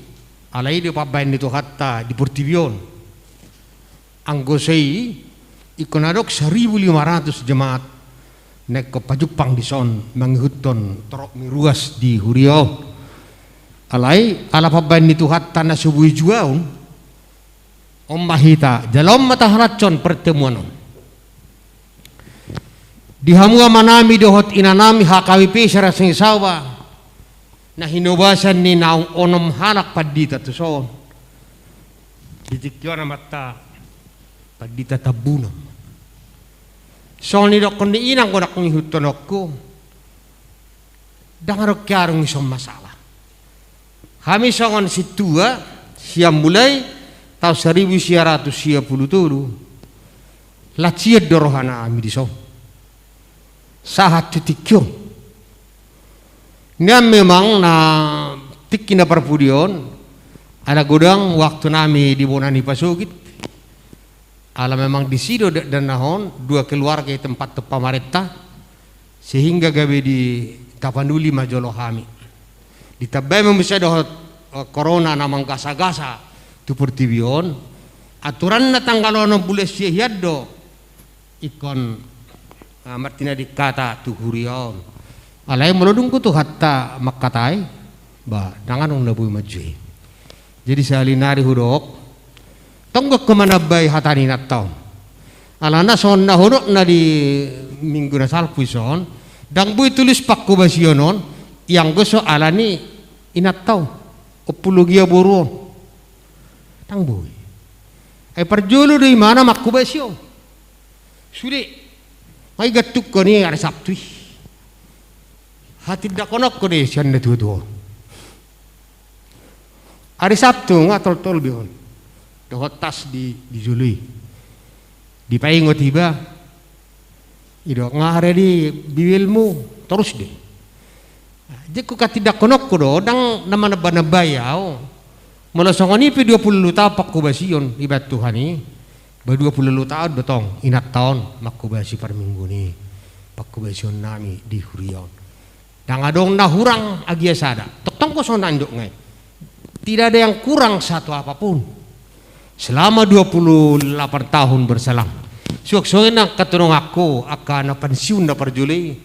alai do pambaen ni Tuhanta di portibi on. Anggo so i, ingkon adong saribu lima ratus jemaat na ingkon pajumpang dison mangihuthon torop ni ruas di huria on. Alai ala pambaen ni Tuhanta na so boi juaon, on ma hita jala on ma tahalashon pertemuan on. Di hamu amanami dohot inanami H K B P Sarangseng Sawa na hinobasan ni naung onom halak pandita tuson. Di tingki on amanta Pandita Tambunan. Songon nidokkon ni inang godang ngihuthononku. Ndang adong hiarung ison masalah. Hami songon sintua sian mulai taon saribu sia ratus sia pulu tolu. Las sian do rohanami dison sahat tu tingki on. Nian memang na tingki na parpudi on ala godang waktunami di bona ni pasogit. Ala memang disi do dakdanak on dua keluarga i tempathon pamarenta, sehingga gabe di Tapanuli ma jolo hami. Ditambai ma muse dohot, eh, korona na manggasagasa tu portibi on. Aturanna tanggal onom bulan sia hian do ingkon, ah, martinading hata tu huria on. Alai molo dung tu hata mangkatai, ba, ndang adong na boi manjou i. Jadi sahali nari hudok, tong do ingkon manambai hata ni inanta on. Alana songon na hudok na di minggu na salpu i son, ndang boi tulis pangkobasion on, ianggo so ala ni inanta on, ompung logia boru on. Ndang boi. Ai parjolo do imana mangkobasi on. Sude. Nga i gantunghon i ari Sabtu i. Hatindanghononku do i sian na tuatua on. Ari Sabtu nga toltol be on. Dohot tas di, di jolo i. Dipaingot iba. I do nga ari di Bibelmu torus do i. Jekku hatindanghononku do, ndang na manambanambai au. Molo songon i pe dua pulu ualu taon pangkobasion ibaen Tuhan i. Ba dua pulu ualu taon do tong inanta on mangkobasi parmingguon i, pangkobasionnami di huria on. Ndang adong na hurang agia sada. Tongtong do songon na nidok nga i. Tidak ada yang kurang satu apapun. Selama dua puluh delapan tahun berselang. Suang songon i angka donganku, angka na pensiun na parjolo i,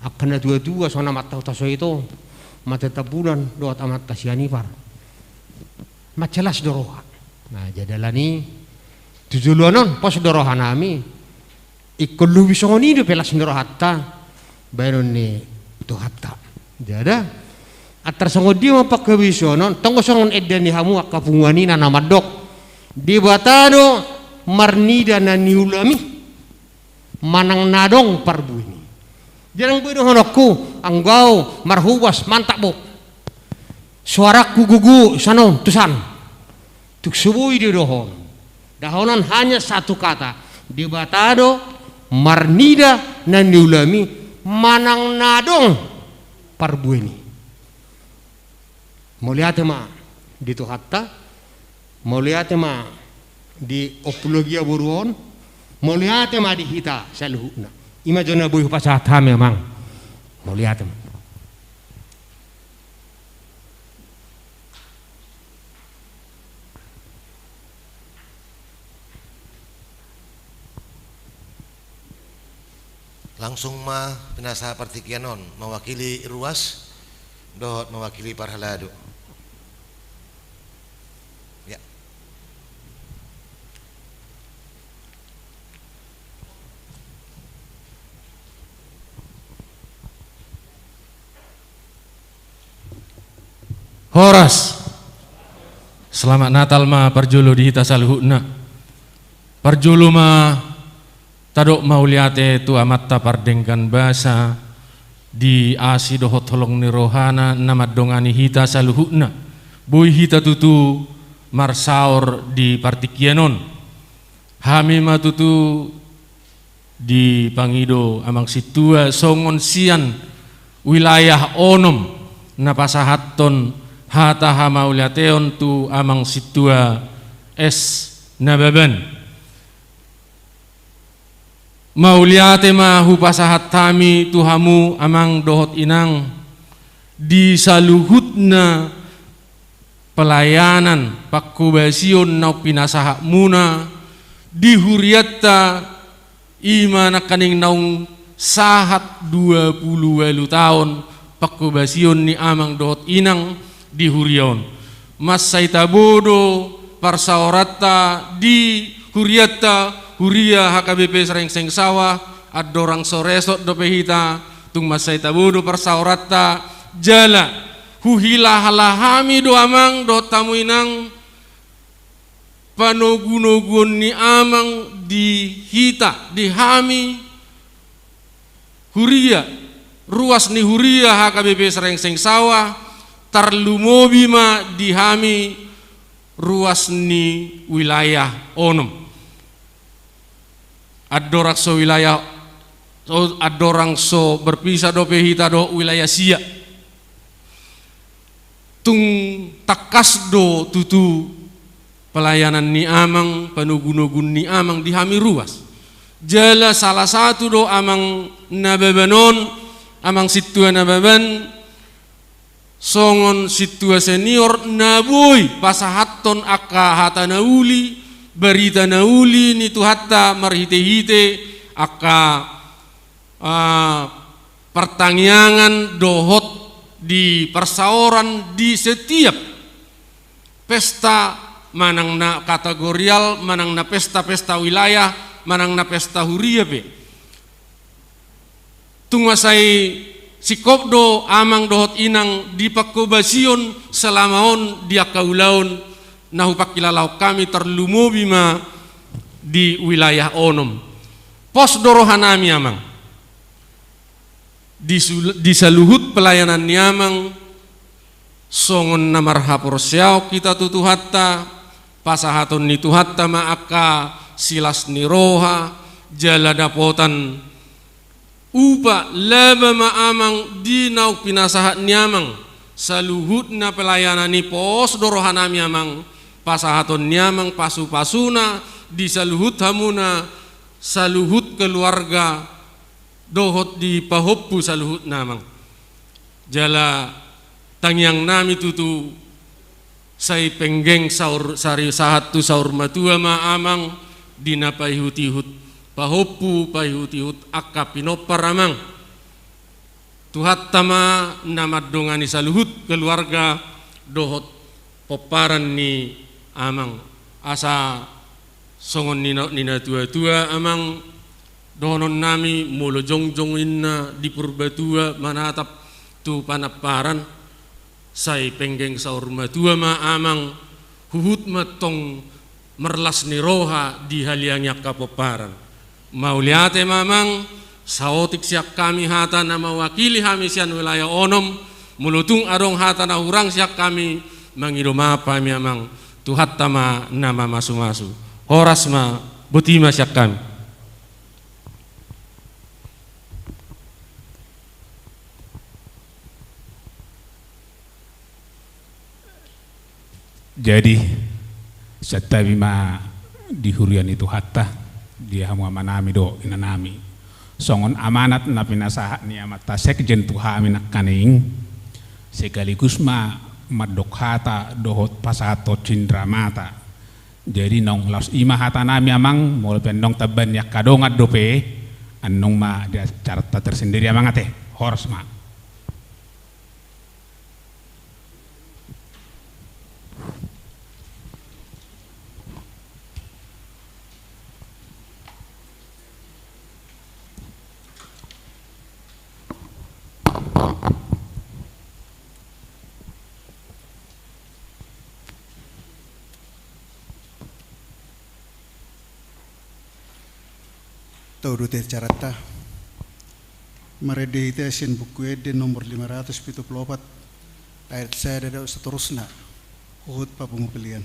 angka na tua-tua songon amanta Hutasoit on, amanta Tambunan dohot amanta Sianipar. Mansai las do roha. Nah, jadi alani tu joloan on pos do rohanami. Ingkon lobi songon i dope las ni rohanta bahenon ni Tuhanta. Jadi antar songon dia ma pangkobasian on, tong songon ende ni hamu angka punguan i na mandok: Debata do marnida na niulami manang na adong parbueni. Jadi nang boi dohononku, anggo au marhobas, mantap bo. Suarangku gogo sian on tu san. Tung so boi do dohonon. Dohonon hanya satu kata: Debata do marnida na niulami manang na adong parbueni. Mauliate ma di Tuhanta, mauliate ma di Ompu Logia boru on, mauliate ma di hita saluhutna. I ma jo na boi hupasahat hami, Amang. Mauliate ma. Langsung ma pinasahat partingkian on, mewakili ruas dohot mewakili parhalado. Ya. Horas. Selamat Natal ma parjolo di hita saluhutna. Parjolo ma tadok mauliate tu Amanta pardenggan basa di asi dohot holong ni rohana na mandongani hita saluhutna. Boi hita tutu marsaor di partingkian on. Hami ma tutu dipangido Amang Sintua songon sian wilayah onom na pasahathon hata hamauliateon tu Amang Sintua S Nababan. Mauliate ma hupasahat hami tu hamu Amang dohot Inang di saluhutna pelayanan, pangkobasion naung pinasahatmuna di hurianta, i ma nangkaning naung sahat dua pulu ualu taon pangkobasion ni Amang dohot Inang di huria on. Mansai tabo do parsaoranta di hurianta, huria H K B P Srengseng Sawah, andorang so resort dope hita, tung mansai tabo do parsaoranta, jala huhilala hami do Amang dohot hamu Inang, panogunoguon ni Amang di hita, di hami, huria, ruas ni huria H K B P Srengseng Sawah, tarlumobi ma di hami ruas ni wilayah onom. Andorang so wilayah, so, andorang so berpisah dope hita dohot wilayah sia. Tung tangkas do tutu pelayanan ni Amang, panogunoguon ni Amang di hami ruas. Jala salah satu do Amang Nababan on, Amang Sintua Nababan, songon sintua senior na boi pasahathon angka hata na uli, barita na uli ni Tuhanta marhitehite angka, ah, partangiangan dohot di parsaoran di setiap pesta manang na kategorial, manang na pesta-pesta wilayah, manang na pesta huria pe. Tung mansai singkop do Amang dohot Inang di pangkobasion selama on di angka ulaon na hupangkilalahon hami, tarlumobi ma di wilayah onom. Pos do rohanami Amang. Di sul-, di saluhut pelayanan ni Amang, songon na marhaporseaon hita tu Tuhanta, pasahaton ni Tuhanta ma angka silas ni roha, jala dapotan upa laba ma Amang di naung pinasahat ni Amang, saluhutna pelayanan i. Pos do rohanami Amang, pasahaton ni Amang pasupasuna di saluhut hamuna, saluhut keluarga, dohot di pahompu saluhutna Amang. Jala tangiangnami tutu Sai penggeng saur, sari sahat tu saur matua ma amang di na paihut-ihut pahompu, paihut-ihut angka pinompar amang. Tuhanta ma na mandongani saluhut keluarga dohot pomparan ni amang. Asa songon ni na, ni na tua-tua amang, dohonon nami molo jongjong inna di Purbatua manatap tu panamparan, sai penggeng saur matua ma amang, huhut ma tong marlas ni roha dihaliangi angka pomparan. Mauliate ma amang, saotik sian hami hata na mawakili hami sian wilayah onom, molo tung adong hata na hurang sian hami, mangido maaf hami amang, Tuhanta ma na mamasu-masu. Horas ma, boti ma sian hami. Jadi, santabi ma di huria ni Tuhanta, di hamu amanami dohot inanami. Songon amanat na pinasahat ni amanta sekjen tu hami nangkaning, sekaligus ma mandok hata dohot pasahathon cindramata. Jadi naung laos i ma hatanami amang, molo pe annon tamba ni angka dongan dope, annon ma di acaranta tersendiri amang ate, horas ma. Tau do ate acaranta. Marende hita sian Buku Ende nomor lima ratus pitu pulu opat, ayat sada dohot seterusna. Huhut papungu pelean.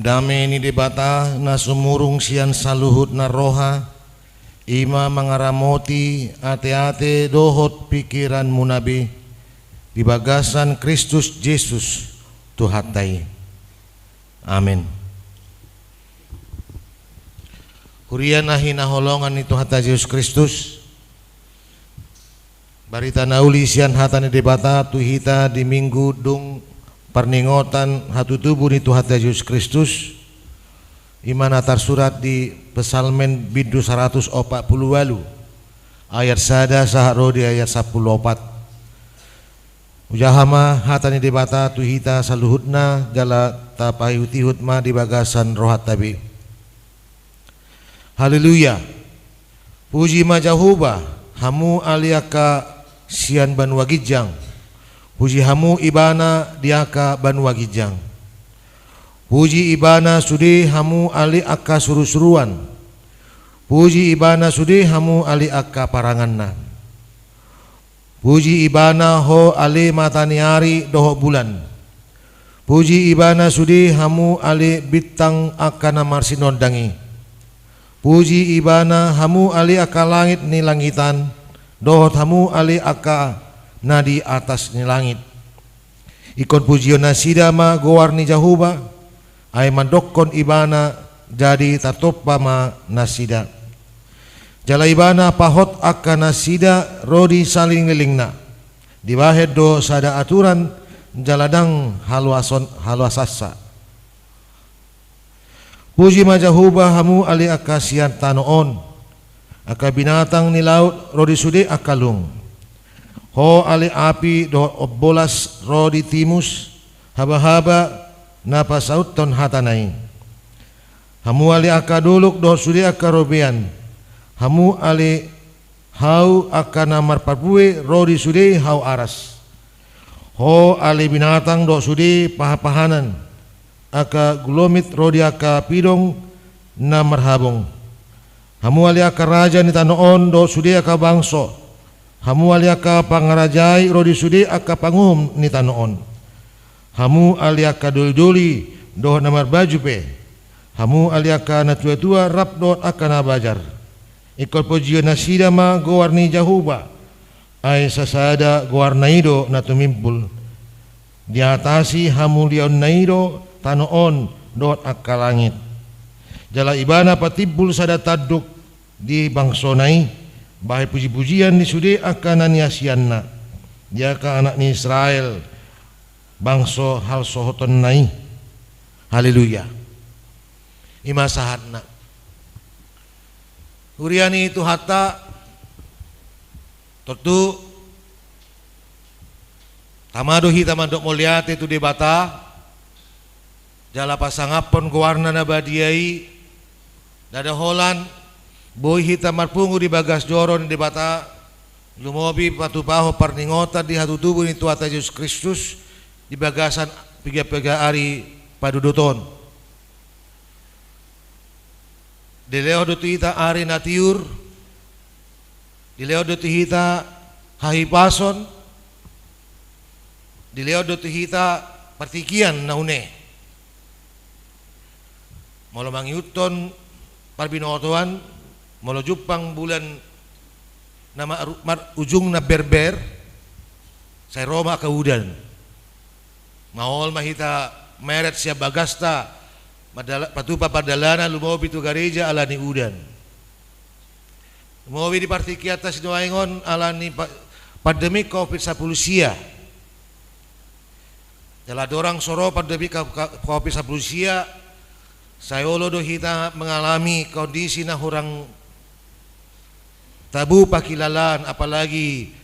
Dame ni Debata na sumurung sian saluhut na roha, i ma mangaramoti ateate dohot pingkiranmuna be. di bagasan Kristus Jesus Tuhanta i. Amen. Huria na hinaholongan ni Tuhanta Jesus Kristus, barita na uli sian hata ni Debata tu hita di Minggu dung parningotan hatutubu ni Tuhanta Jesus Kristus, i ma na tarsurat di Psalmen bindu saratus opat pulu ualu, ayat sada sahat ro di ayat sampulu opat. Hujaha ma hata ni Debata tu hita saluhutna, jala tapaihutihut ma di bagasan rohanta be. Haleluya. Puji ma Jahowa, hamu ale angka sian banua ginjang. Puji hamu Ibana di angka banua ginjang. Puji Ibana sude hamu ale angka surusuruan. Puji Ibana sude hamu ale angka paranganna. Puji Ibana ho ale mata ni ari dohot bulan. Puji Ibana sude hamu ale bintang angka na marsinondang i. Puji Ibana hamu ale angka langit ni langitan, dohot hamu ale angka na di atas ni langit. Ingkon pujion nasida ma goar ni Jahowa, ai mandokkon Ibana jadi tartompa ma nasida. Jala Ibana pahot angka nasida ro di salelenglelengna. Dibahen do sada aturan jala ndang haluason-, haluasansa. Puji ma Jahowa hamu ale angka sian tano on, angka binatang ni laut ro di sude angka lung. Ho ale api dohot ombolas ro di timus, habahaba na pasauthon hatana i. Hamu ale angka dolok dohot sude angka robean, hamu ale hau angka na marparbue ro di sude hau aras. Ho ale binatang dohot sude pahanpahanan, angka gulomit ro di angka pidong na marhabong. Hamu ale angka raja ni tano on dohot sude angka bangso. Hamu ale angka pangarajai ro di sude angka panguhum ni tano on. Hamu ale angka dolidoli dohot na marbaju pe. Hamu ale angka natuatua rap dohot angka na bajar. Ingkon pujion nasida ma goar ni Jahowa. Ai sasada goarna i do na tumimbul. Diatasi hamuliaonna i do tano on dohot angka langit. Jala Ibana patimbul sada tanduk di bangsona i, bahen pujipujian di sude angka na niasianna, di angka anak ni Israel, bangso halsohotonna i. Haleluya. I ma sahatna. Huria ni Tuhanta, tontu tama do hita mandok mauliate tu Debata, jala pasangaphon goarna na badia i. Ndada holan boi hita marpungu di bagas joro ni Debata, lumobi patupahon parningotan di hatutubu ni Tuhanta Jesus Kristus di bagasan piga-piga ari padudut on. Dilehon do tu hita ari na tiur, dilehon do tu hita hahipason, dilehon do tu hita partingkian na une. Molo mangihuthon parbinotoan, molo jumpang bulan na mar-, mar-, ujungna berber, sai ro ma angka udan. Maol ma hita meret sian bagasta, madala-, patupa pardalanan lumobi tu gareja ala ni udan. Lumobi di partingkianta sinuaeng on ala ni pa-, pandemi covid sampulu sia. Jala dorang so ro pandemi ka-, ka-, covid sampulu sia, sai olo do hita mengalami kondisi na hurang tabu pakilalaan, apalagi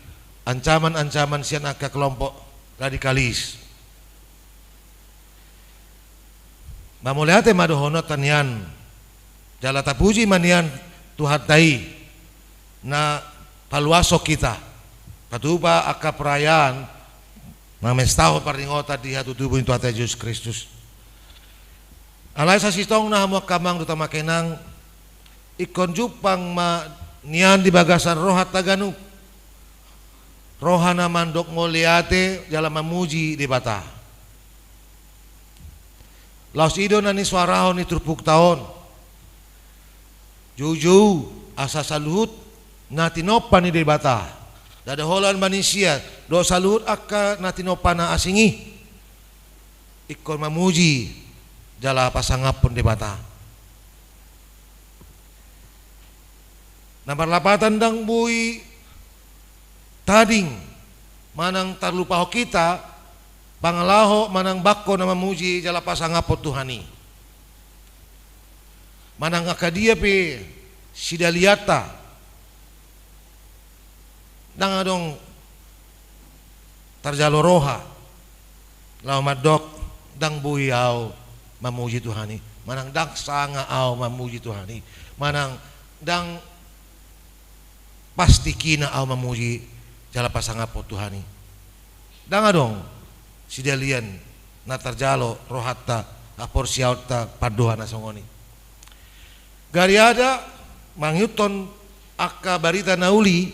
ancaman-ancaman sian angka kelompok radikalis. Mamauliate ma dohononta nian, jala tapuji ma nian Tuhanta i na paluashon hita, patupa angka perayaan mamestahon parningotan di hatutubu ni Tuhanta Jesus Kristus. Alai sasintongna hamu angka amang dohot amang inang, ingkon jumpang ma nian di bagasan rohanta ganup, roha na mandok mauliate jala mamuji Debata. Laos i do na nisuarahon ni turpukta on. Joujou asa saluhut na tinompa ni Debata, Ndada holan manisia dohot saluhut angka na tinompana asing i ingkon mamuji jala pasangaphon Debata. Na marlapatan ndang boi tading manang tarlupahon hita pangalaho manang bangko na mamuji jala pasangaphon Tuhan i. Manang angka dia pe sidalianta, ndang adong tarjalo roha laho mandok ndang boi ahu mamuji Tuhan i, manang ndang sanga ahu mamuji Tuhan i, manang ndang pasti hina ahu mamuji jala pasangaphon Tuhan i. Ndang adong sidalian na tarjalo rohanta, haporseaonta, pandohan na songon i. Gariada mangihuthon angka barita na uli,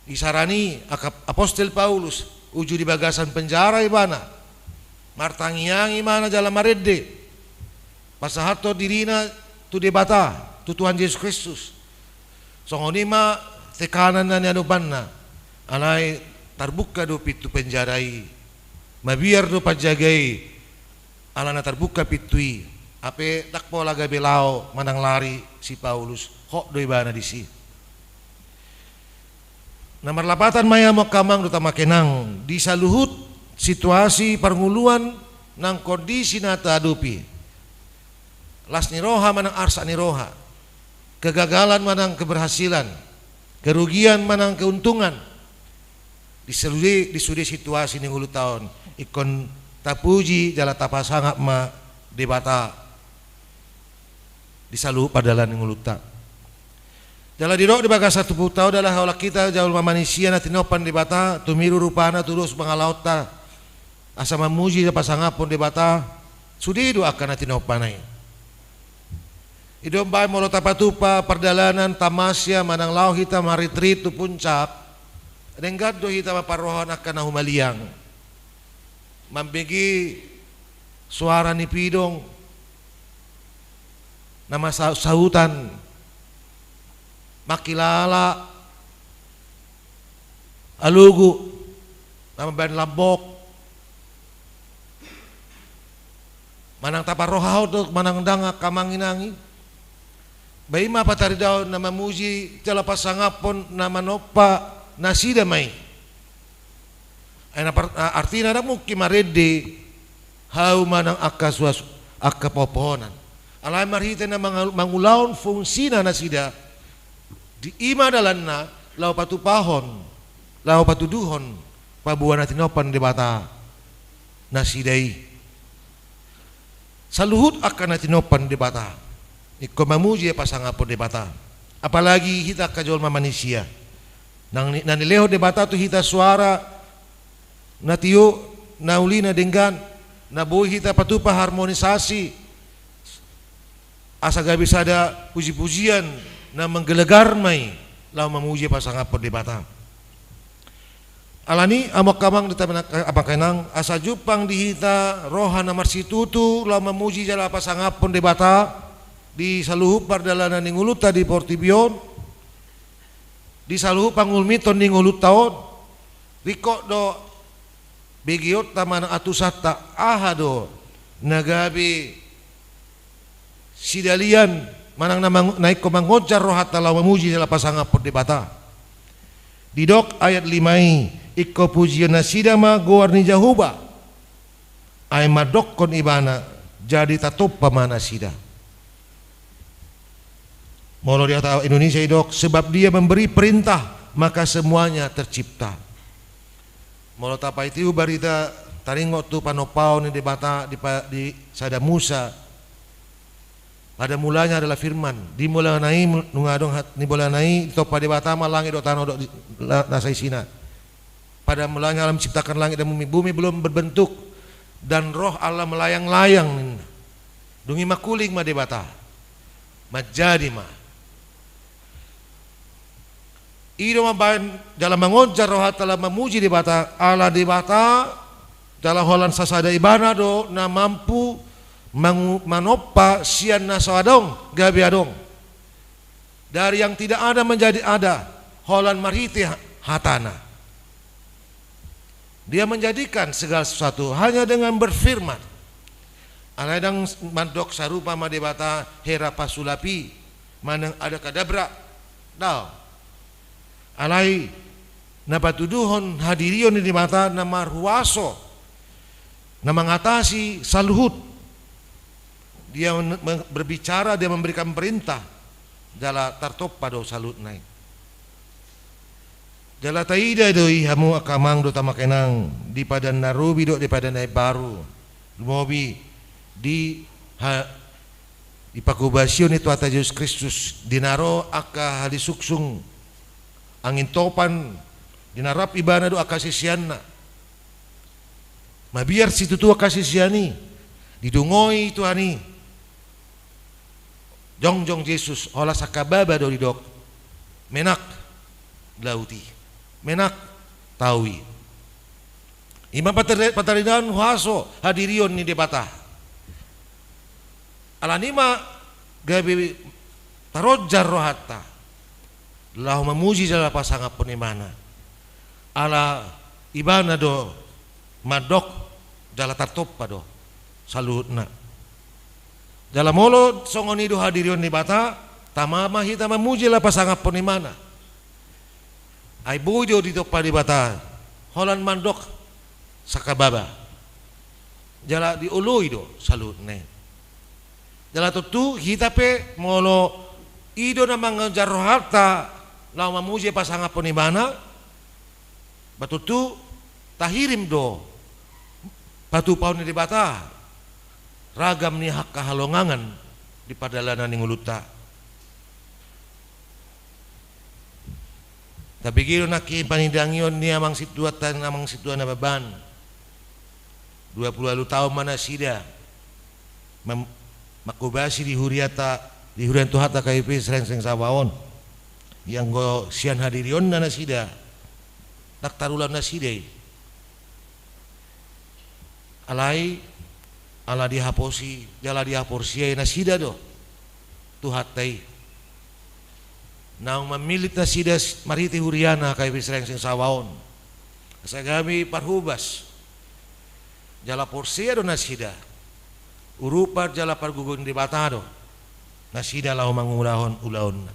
isarani angka apostel Paulus, uju di bagasan penjara ibana, martangiang ibana jala marende, pasahathon dirina tu Debata, tu Tuhan Jesus Kristus. Songon i ma tekanan na niadopanna, alai tarbuka do pintu penjara i, mabiar do panjaga i, ala na tarbuka pintu i. Hape ndang pola gabe laho manang lari si Paulus, hot do ibana disi. Na marlapatan ma i, amang inang dohot amang inang, di saluhut situasi parngoluan nang kondisi na tahadopi, las ni roha manang arsak ni roha, kegagalan manang keberhasilan, kerugian manang keuntungan, di sude, di sude situasi ni ngolunta on, ingkon tapuji jala tapasangap ma Debata di saluhut pardalanan ni ngolunta. Jala didok di bagasan turpukta on, jala holan hita jolma manisia na tinompa ni Debata, tumiru rupana tudos pangalaonta asa mamuji jala pasangaphon Debata, sude do angka na tinompana i. I do umbahen molo tapatupa pardalanan tamasya manang laho hita maritrit tu puncak, denggan do hita mamparrohahon angka na humaliang. Mambege suara ni pidong na marsahutsahutan, mangkilala alogo na mambahen lambok, manang taparrohahon do manang ndang angka amang inang i. Ba i ma pataridaon na mamuji jala pasangaphon na manompa nasida ma i. Ai na par-, a-, artina ndang mungkin marende hau manang angka suas-, angka pohonan. Alai marhite na mangal-, mangulahon fungsina nasida, di i ma dalanna laho patupahon, laho patuduhon paboa na tinompa ni Debata nasida i. Saluhut angka na tinompa ni Debata ingkon mamuji pasangaphon Debata. Apalagi hita angka jolma manisia. Nang ni-, na nilehon Debata tu hita suara na tio, na uli, na denggan, na boi hita patupa harmonisasi, asa gabe sada pujipujian na menggelegar ma i laho mamuji pasangaphon Debata. Alani, amang inang dohot amang inang, asa jumpang di hita roha na marsitutu laho mamuji jala pasangaphon Debata di saluhut pardalanan ni ngolunta di portibi on, di saluhut pangulmithon ni ngolunta on, ringkot do begeonta manang antusanta, aha do na gabe sidalian manang na mang-, na ingkon mangonjar rohanta laho mamuji jala pasangaphon Debata. Didok ayat lima i, ingkon pujion nasida ma goar ni Jahowa, ai mandokkon ibana, jadi tatompa ma nasida. Molo di hata Indonesia didok, sebab Dia memberi perintah, maka semuanya tercipta. Molo tapaihut barita taringot tu panompaon ni Debata di pa-, di sada Musa, pada mulanya adalah firman. Di mulana i, nunga adong hat-, di mulana i ditompa Debata ma langit dohot tano dohot di-, la-, nasa isina. Pada mulanya Allah menciptakan langit dan bumi. Bumi belum berbentuk, dan Roh Allah melayang-layang, ninna. Dung i mangkuling ma Debata. Manjadi ma. I do mambahen jala mangonjar rohanta laho mamuji Debata, ala Debata jala holan sasada Ibana do na mampu mangu-, manompa sian na so adong gabe adong. Dari yang tidak ada menjadi ada, holan marhite ha-, hatana. Dia menjadikan segala sesuatu hanya dengan berfirman. Alai ndang mandok sarupa ma Debata, hera pasulap i manang abrakadabra. Daong. Alai na patuduhon hadirion ni Debata na marhuaso, na mangatasi saluhut. Dia men-, men-, berbicara, dia memberikan perintah, jala tartompa do saluhutna i. Jala taida do i hamu angka amang dohot amang inang, di Padan na Robi dohot di Padan na Imbaru, lumobi di ha-, di pakubasion ni Tuhanta Jesus Kristus, di na ro angka hali sungsung angin topan, di na rap ibana dohot angka siseanna. Mabiar situtu angka sisean i, didungoi Tuhan i. Jongjong Jesus, holan sangkababa do didok. Menak laut i. Menak tao i. I ma patar-, pataridaan huaso hadirion ni Debata. Alani i ma gabe taronjar rohanta laho mamuji jala pasangaphon ibana. Ala ibana do mandok jala tartompa do saluhutna. Jala molo songon i do hadirion ni Debata, tama ma hita mamuji jala pasangaphon ibana. Ai boi do ditompa Debata, holan mandok sangkababa. Jala dioloi do saluhutna i. Jala tontu hita pe molo i do na mangonjar rohanta laho mamuji pasangaphon ibana, ba tontu tahirim do patupaon ni Debata ragam ni angka halongangan di pardalanan ni ngolunta. Tapiga do nangkin panindangion ni amang sintua, tan amang sintua Nababan. Dua pulu ualu taon ma nasida mam-, mangkobasi di huriata, di huria ni Tuhanta K P P Srengseng Sawaon. Ianggo sian hadirionna nasida, ndang tarulaon nasida i. Alai, ala dihaposi, jala dihaporseai nasida do Tuhanta i. Naung mamillit nasida s-, marhite huriana K P P Srengseng Sawaon. Asa gabe parhobas. Jala porsea do nasida. Urupan jala pargogoi ni Debata do nasida laho mangulahon ulaonna.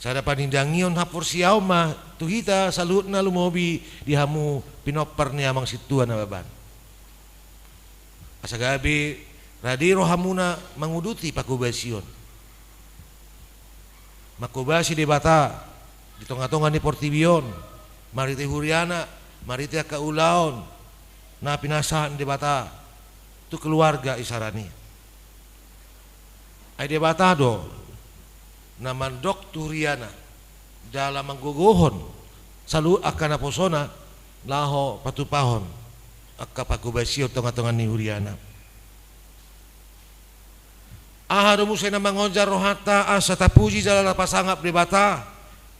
Sada panindangion haporseaon ma tu hita saluhutna lumobi di hamu pinompar ni amang sintua Nababan. Asa gabe rade rohamuna manguduti pakobasion. Mangkobasi Debata di tonga-tonga ni portibi on, marhite huriana, marhite angka ulaon na pinasahat ni Debata tu keluarga isarana i. Ai Debata do na mandok tu huriana jala manggogohon saluhut angka naposona laho patupahon angka pakobasion tonga-tonga ni huriana. Aha do muse na mangonjar rohanta asa tapuji jala pasangap Debata?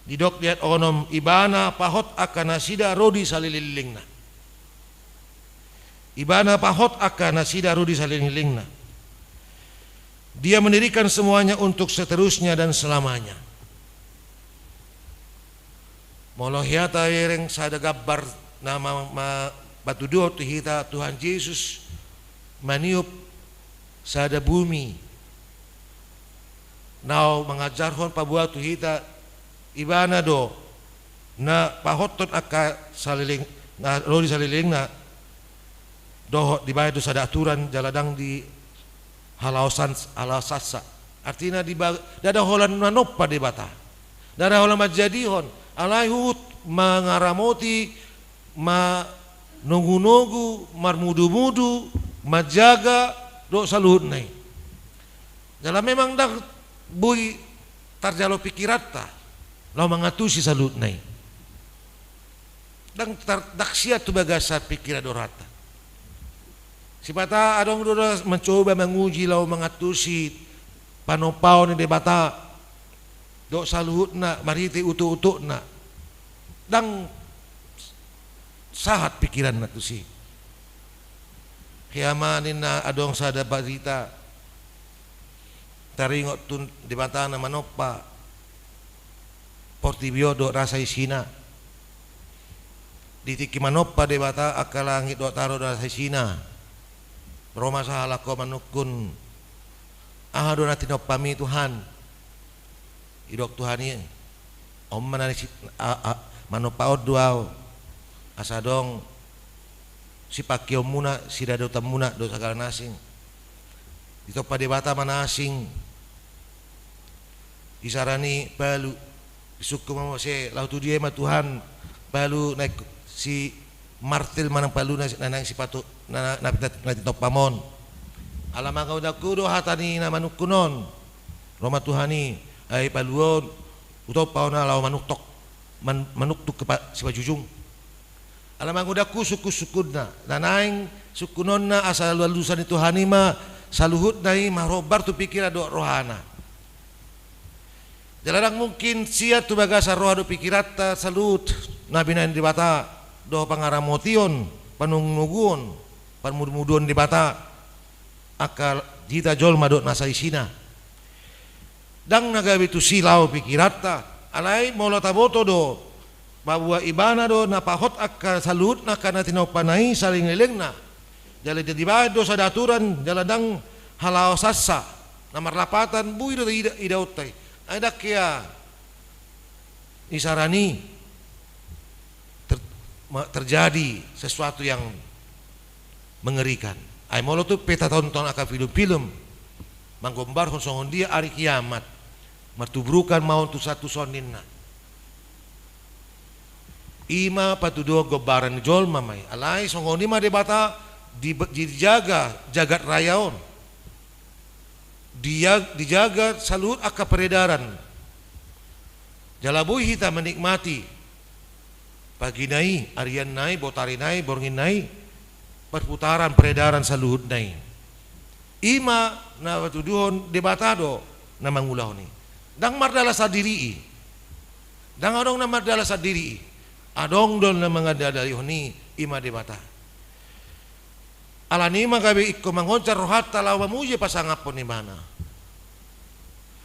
Didok di ayat onom, Ibana pahot angka nasida ro di salelenglelengna. Ibana pahot angka nasida ro di salelenglelengna. Dia mendirikan semuanya untuk seterusnya dan selamanya. Molo hea tabereng sada gambar na ma-, ma-, patuduhon tu hita Tuhan Jesus maniup sada bumi, laho mangajarhon paboa tu hita, Ibana do na pahothon angka saleleng, na ro di salelengna, dohot dibaen do sada aturan jala ndang di halaosan, halaosansa. Artina diba-, ndada holan manompa Debata. Ndada holan manjadihon, alai huhut mangaramoti, manogunogu, marmudumudu, manjaga dohot saluhutna i. Jala memang ndang boi tarjalo pikiranta laho mangantusi saluhutna i. Ndang tar-, ndang sian tu bagasan pikiran dohot rohanta. Sipata adong do na mencoba manguji laho mangantusi panompaon ni Debata dohot saluhutna marhite utok-utokna. Ndang sahat pikiranna tusi. Hea ma ninna adong sada barita taringot tu Debata na manompa. portibi on dohot nasa isina. Di tingki manompa Debata angka langit dohot tano dohot nasa isina, ro ma sahalak ho manungkun: Aha do na tinompami, Tuhan? Didok Tuhan i: On ma na si-, a, a, manompa on do Ahu, asa adong sipangkeonmuna, siradotanmuna dohot sagala na asing. Ditompa Debata ma na asing. Isarana i palu, disungkun ma muse: Laho tu dia ma, Tuhan, palu naeng si martil manang palu na, na naeng sipato-, na, na, na, na, na tinompam on? Ala mangudangku do hata ni na manungkun on, ro ma Tuhan i: Ai palu on hutompa hona laho manuktok, man-, manuktuk kepa-, sipajujung. Ala mangudangku sungkunsungkunna, na naeng sungkunonna asa alualusan ni Tuhan i ma saluhutna i marhombar tu pikiran dohot rohana. Jala ndang mungkin sian tu bagasan roha dohot pikiranta saluhut na binahen Debata dohot pangaramotion, panugunuguon, parmudumuduon Debata angka hita jolma dohot nasa isina. Ndang na gabe tusi laho pikiranta. Alai molo taboto do, paboa Ibana do na pahot angka saluhutna angka na tinompana i salelenglelengna. Jala dibahen do sada aturan, jala ndang halaosansa. Na marlapatan boi do ida-, idaonta i. Ai ndang hea isarana i ter-, ma-, terjadi sesuatu yang mengerikan. Ai molo tung pe tatonton angka filmfilm, manggombarhon songon dia ari kiamat, martubrukan ma on tu sa tu son ninna. I ma patuduhon gombaran ni jolma ma i. Alai songon i ma Debata di-, dijaga jagat raya on. Dia-, dijaga saluhut angka peredaran. Jala boi hita menikmati pagina i, arianna i, botarina i, bornginna i, perputaran, peredaran saluhutna i. I ma na patuduhon Debata do na mangulahon i. Ndang mardalan sandiri i. Ndang adong na mardalan sandiri i. Adong do na mangandalihon i, i ma Debata. Alani i ma gabe ingkon mangonjar rohanta laho mamuji pasangaphon Ibana.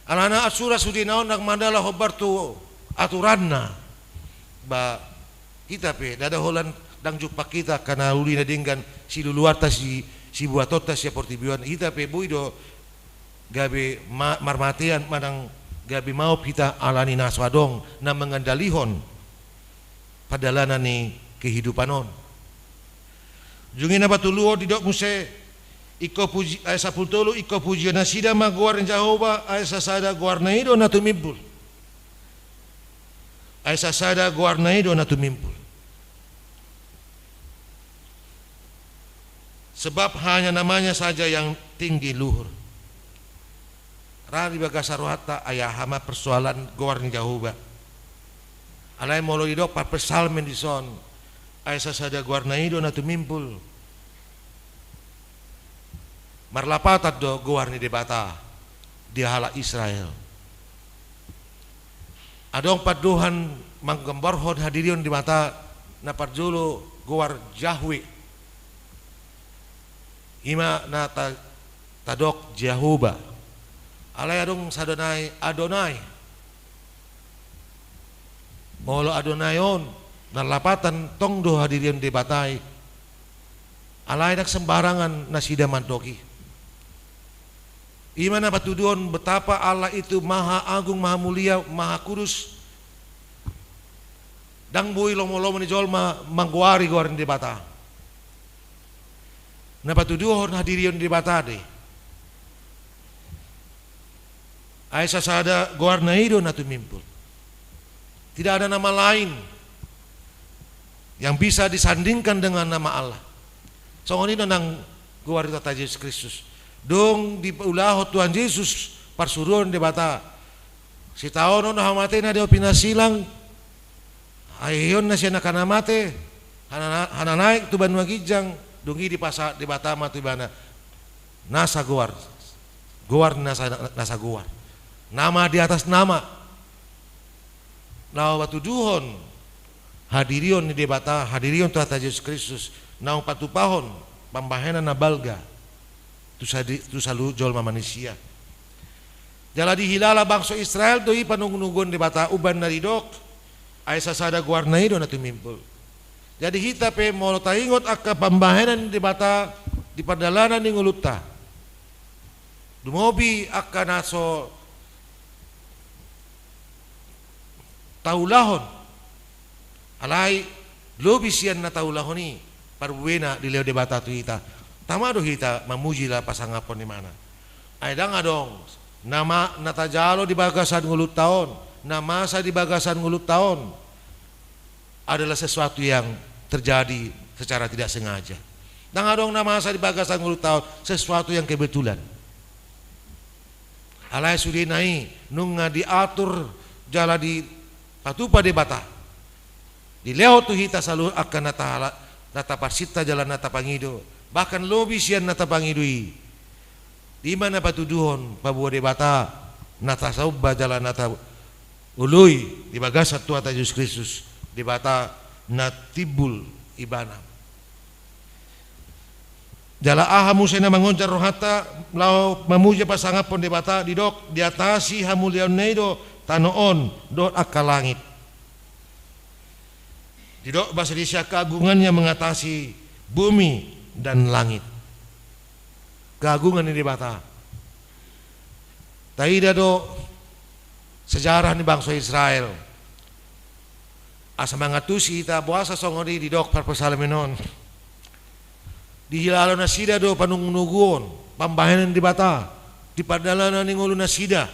Alana ansuran sudena on ndang mandalan hombar tu aturanna. Ba hita pe, ndada holan ndang jumpang hita angka na uli na denggan siluluanta, si-, sibuatonta sian portibi on, hita pe boi do gabe ma-, marmatean manang gabe maop hita alani na so adong na mangandalihon pardalanan ni kehidupan on. Dung i na patoluhon didok muse, ingkon puji-, ayat sampulu tolu, ingkon pujion nasida ma goar ni Jahowa, ai sasada goarna i do na tumimbul. Ai sasada goarna i do na tumimbul. Sebab hanya namanya saja yang tinggi luhur. Ra di bagasan rohanta, ai aha ma persoalan goar ni Jahowa. Alai molo didok parpsalmen dison, ai sasada goarna i do na tumimbul. Marlapatan do goar ni Debata di halak Israel. Adong pandohan manggombarhon hadirion Debata, na parjolo goar Jahwe. I ma na ta-, tadok Jahowa. Alai adong sada nai, Adonai. Molo Adonai on, na lapatan tong do hadirion Debata i. Alai ndang sembarangan nasida mandok i. I ma na patuduhon betapa Allah itu maha agung, maha mulia, maha kudus. Ndang boi lomolomo ni jolma manggoari goar ni Debata. Na patuduhon hadirion Debata do i. Ai sasada goarna i do na tumimbul. Tidak ada nama lain yang bisa disandingkan dengan nama Allah. Songon i do nang goar ni Tuhanta Jesus Kristus. Dung diulahon Tuhan Jesus parsuruon Debata, sitaonon do hamatena di api na silang, haheheonna sian angka na mate, hanana-, hananaek tu banua ginjang, dung i dipasahat Debata ma tu ibana nasa goar, goar nasa, nasa goar, nama di atas nama. Laho patuduhon hadirion ni Debata, hadirion Tuhanta Jesus Kristus, naung patupahon pambahenan na balga tu sadi-, tu saluhut jolma manisia. Jala dihilala bangso Israel do i panunggunuguon Debata umbahen na didok, ai sasada goarna i do na tumimbul. Jadi hita pe molo taingot angka pambahenan ni Debata di pardalanan ni ngolunta, lumobi angka na so taulahon, alai lobi sian na taulahon i parbuena dilehon Debata tu hita. Tama do hita mamuji jala pasangaphon ibana. Ai ndang adong na ma-, na tajalo di bagasan ngolunta on, na masa di bagasan ngolunta on adalah sesuatu yang terjadi secara tidak sengaja. Ndang adong na masa di bagasan ngolunta on sesuatu yang kebetulan. Alai sudena i nunga diatur jala dipatupa Debata. Dilehon tu hita saluhut angka na tahala-, na taparsinta jala na tapangido, bahkan lobi sian na tapangido i. I ma na patuduhon paboa Debata na tasomba jala na taoloi di bagasan Tuhanta Jesus Kristus, Debata na timbul ibana. Jala aha muse na mangonjar rohanta laho mamuji pasangaphon Debata? Didok, diatasi hamuliaonna i do tano on dohot angka langit. Didok bahasa Indonesia, keagungannya mengatasi bumi dan langit. Keagungan ni Debata. Taida do sejarah ni bangso Israel. Asa mangantusi hita boasa songon i didok parpsalmen on. Dihilalo nasida do panunggunuguon, pambahenan ni Debata di pardalanan ni ngolu nasida.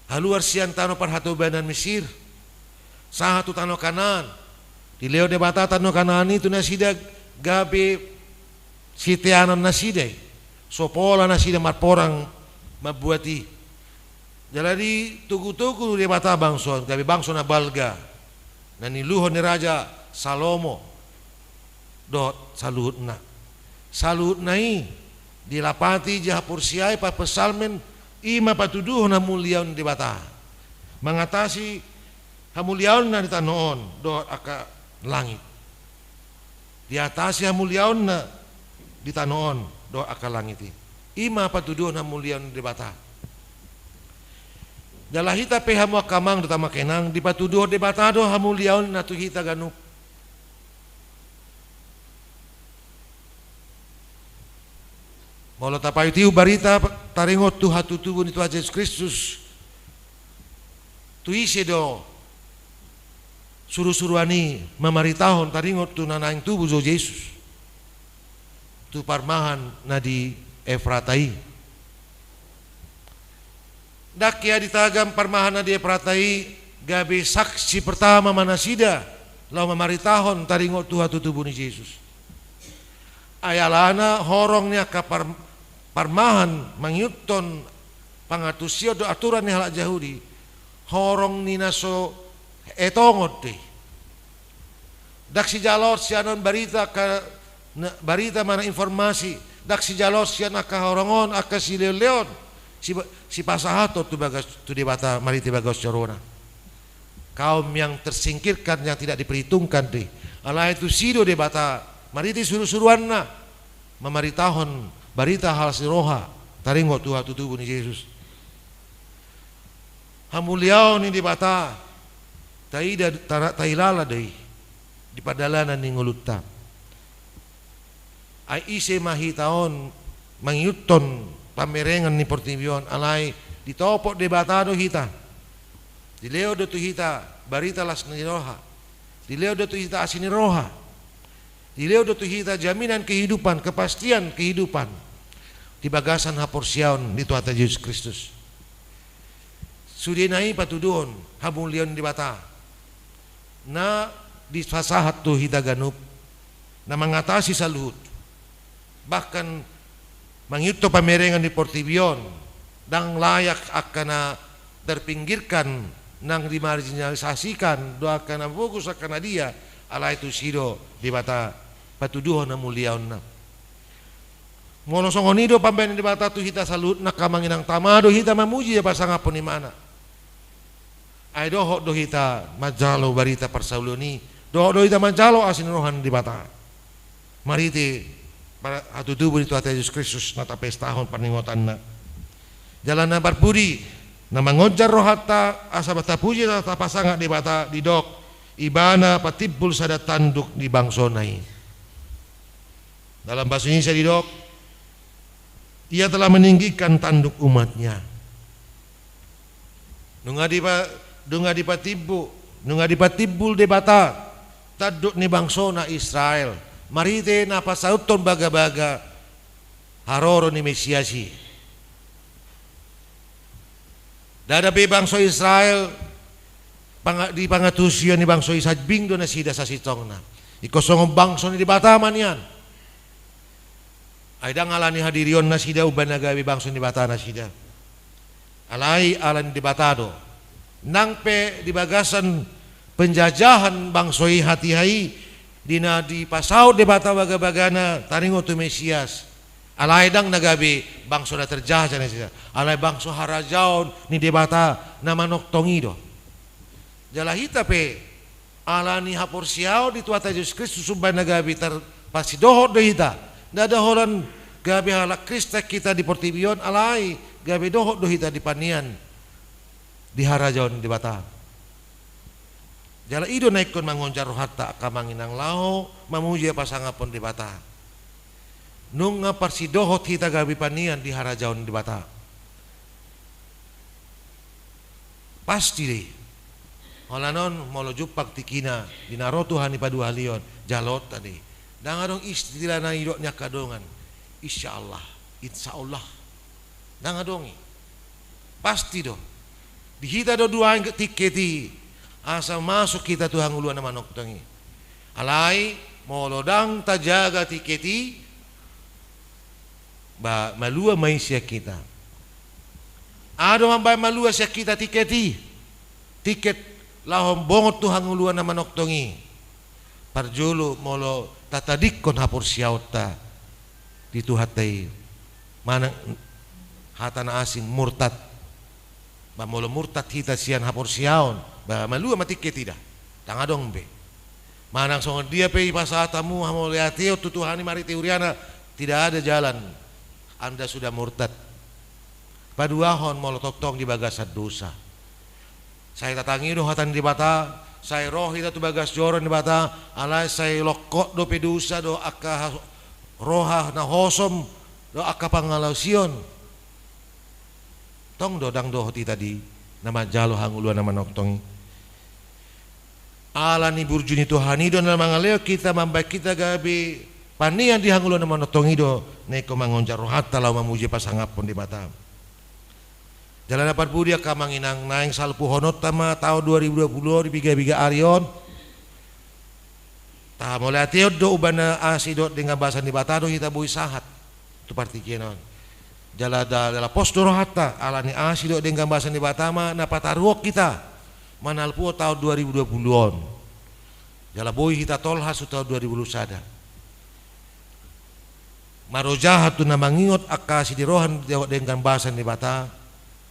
Haluar sian tano parhatobanan Misir, sahat tu tano Kanaan. Dilehon Debata tano Kanaan i tu nasida gabe siteanon nasida i. So pola nasida marporang mambuat i. Jala ditogutogu Debata bangso on, gabe bangso na balga, na niluluhon ni Raja Salomo dohot saluhutna. Saluhutna i dilapati jala diporseai parpsalmen, i ma patuduhon hamuliaon Debata. Mangatasi hamuliaonna di tano on dohot angka langit. Diatasi hamuliaonna di tano on dohot angka langit i. I ma patuduhon hamuliaon Debata. Jala hita pe hamu angka amang dohot amang inang, dipatuduhon Debata do hamuliaonna tu hita ganup. Molo tapaihutihut barita taringot tu hatutubu ni Tuhan Jesus Kristus, tu ise do surusuruan i mamaritahon taringot tu na naeng tubu do Jesus? Tu parmahan na di Efrata i. Ndang hea ditagam parmahan na di Efrata i gabe saksi pertama ma nasida laho mamaritahon taringot tu hatutubu ni Jesus. Ai alana horong ni angka par-, parmahan mangihuthon pangantusion dohot aturan ni halak Jahudi, horong ni na so etongon do i. Ndang sijaloon sian on barita angka, na, barita manang informasi, ndang sijaloon sian angka horong on angka silehonlehon, si-, sipasahathon tu bagas, tu Debata marhite bagas joro-Na. Kaum yang tersingkirkan, yang tidak diperhitungkan do i. Alai tusi do Debata marhite surusuruan-Na mamaritahon barita las ni roha taringot tu hatutubu ni Jesus. Hamuliaon ni Debata taida, ta-, tahilala do i di pardalanan ni ngolunta. Ai ise ma hita on mangihuthon pamerengan ni portibi on, alai ditopot Debata do hita. Dilehon do tu hita barita las ni roha. Dilehon do tu hita asi ni roha. Dilehon do tu hita jaminan kehidupan, kepastian kehidupan di bagasan haporseaon di Tuhanta Jesus Kristus. Sudena i patuduhon hamuliaon ni Debata na dipasahat tu hita ganup, na mangatasi saluhut. Bahkan mangihuthon pamerengan di portibi on, ndang layak angka na terpinggirkan, nang dimarginalisasikan, dohot angka na bogus, angka na dia, alai tusi do Debata patuduhon hamuliaonna. Molo songon i do pambahenan ni Debata tu hita saluhutna, angka amang inang, tama do hita mamuji jala pasangaphon ibana. Ai dohot do hita manjalo barita parsaulian i, dohot do hita manjalo asi ni roha ni Debata marhite par-, hatutubu ni Tuhanta Jesus Kristus na tapestahon parningotanna. Jala na parpudi, na mangonjar rohanta asa tapuji asa tapasangap Debata, didok, Ibana patimbul sada tanduk ni bangsona i. Dalam bahasa Indonesia didok, Ia telah meninggikan tanduk umat-Nya. Nunga dipa-, nunga dipatimbul, nunga dipatimbul Debata tanduk ni bangsona Israel marhite na pasauthon bagabaga haroro ni Mesias i. Ndada be bangso Israel panga-, di pangantusion ni bangso i, sambing do nasida sasintongna. Ingkon songon bangso ni Debata ma nian. Ai ndang ala ni hadirion nasida umbahen na gabe bangso ni Debata nasida. Alai ala ni Debata do. Nang pe di bagasan penjajahan bangso i hatiha i, di na dipasaut Debata bagabagana taringot tu Mesias. Alai ndang na gabe bangso na terjajah nasida. Alai bangso harajaon ni Debata na manongtong i do. Jala hita pe, ala ni haporseaon di Tuhanta Jesus Kristus umbahen na gabe tar-, parsidohot do hita. Ndada holan gabe halak Kristen hita di portibi on, alai gabe dohot do hita di panean di harajaon ni Debata. Jala i do na ingkon mangonjar rohanta angka amang inang laho mamuji pasangaphon Debata. Nunga parsidohot hita gabe panean di harajaon ni Debata. Pasti do i. Holan on molo jumpang tingkina di na ro Tuhan i paduahalihon, jaloonta do i. Ndang adong istilah na didok ni angka dongan, insya Allah, insya Allah. Ndang adong i. Pasti do. Di hita do nuaeng tingki i asa masuk hita tu hangoluan na manongtong i. Alai molo ndang tajaga tingki i, ba malua ma i sian hita. Aha do mambahen malua sian hita tingki i? Tingki laho bongot tu hangoluan na manongtong i. Parjolo molo tatadingkon haporseaonta di Tuhanta i, manang hata na asing murtad. Ba molo murtad hita sian haporseaon, ba malua ma tingki i da. Ndang adong be. Manang songon dia pe dipasahat hamu hamauliateon tu Tuhan i marhite huriana, tidak ada jalan. Anda sudah murtad. Paduahon molo tongtong di bagasan dosa. Sai tatangi do hata ni Debata, sai ro hita tu bagas joro ni Debata, alai sai longkot dope dosa dohot angka ha-, roha na hosom dohot angka pangalaosion. Tong do ndang dohot hita di na manjalo hangoluan na manongtong i. Ala ni burju ni Tuhan i do na mangalehon hita, mambahen hita gabe panean di hangoluan na manongtong i do na ingkon mangonjar rohanta laho mamuji pasangaphon Debata. Jala na parpudi angka amang inang, naeng salpuhononta ma taon dua ribu dua puluh on di piga-piga ari on. Tahamauliateon do umbahen na asi dohot denggan basa ni Debata do hita boi sahat tu partingkian on. Jala da-, jala pos do rohanta, ala ni asi dohot denggan basa ni Debata ma na pataruhon hita manalpuhon taon dua ribu dua puluh on. Jala boi hita tolhas tu taon dua ribu dua puluh sada. Marojahan tu na mangingot angka asi ni roha dohot denggan basa ni Debata,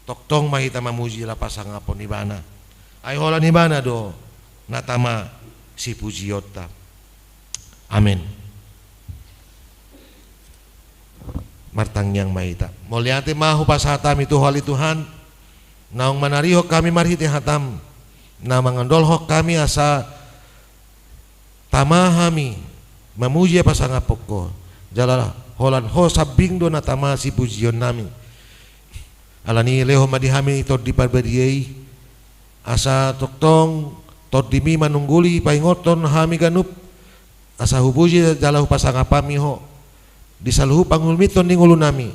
tongtong ma hita mamuji laho pasangaphon Ibana. Ai holan Ibana do na tama sipujionta. Amen. Martangiang ma hita. Mauliate ma hupasahat hami tu Ho ale Tuhan, naung manarihon hami marhite hataM, na mangandolhon hami asa tama hami mamuji pasangaphon Ho, jala holan Ho sambing do na tama sipujionnami. Alani i lehon ma di hami Tondi Parbadia i, asa tongtong TondiMi manungguli paingothon hami ganup, asa hupuji jala hupasangap hami Ho di saluhut pangulmithon ni ngolunami.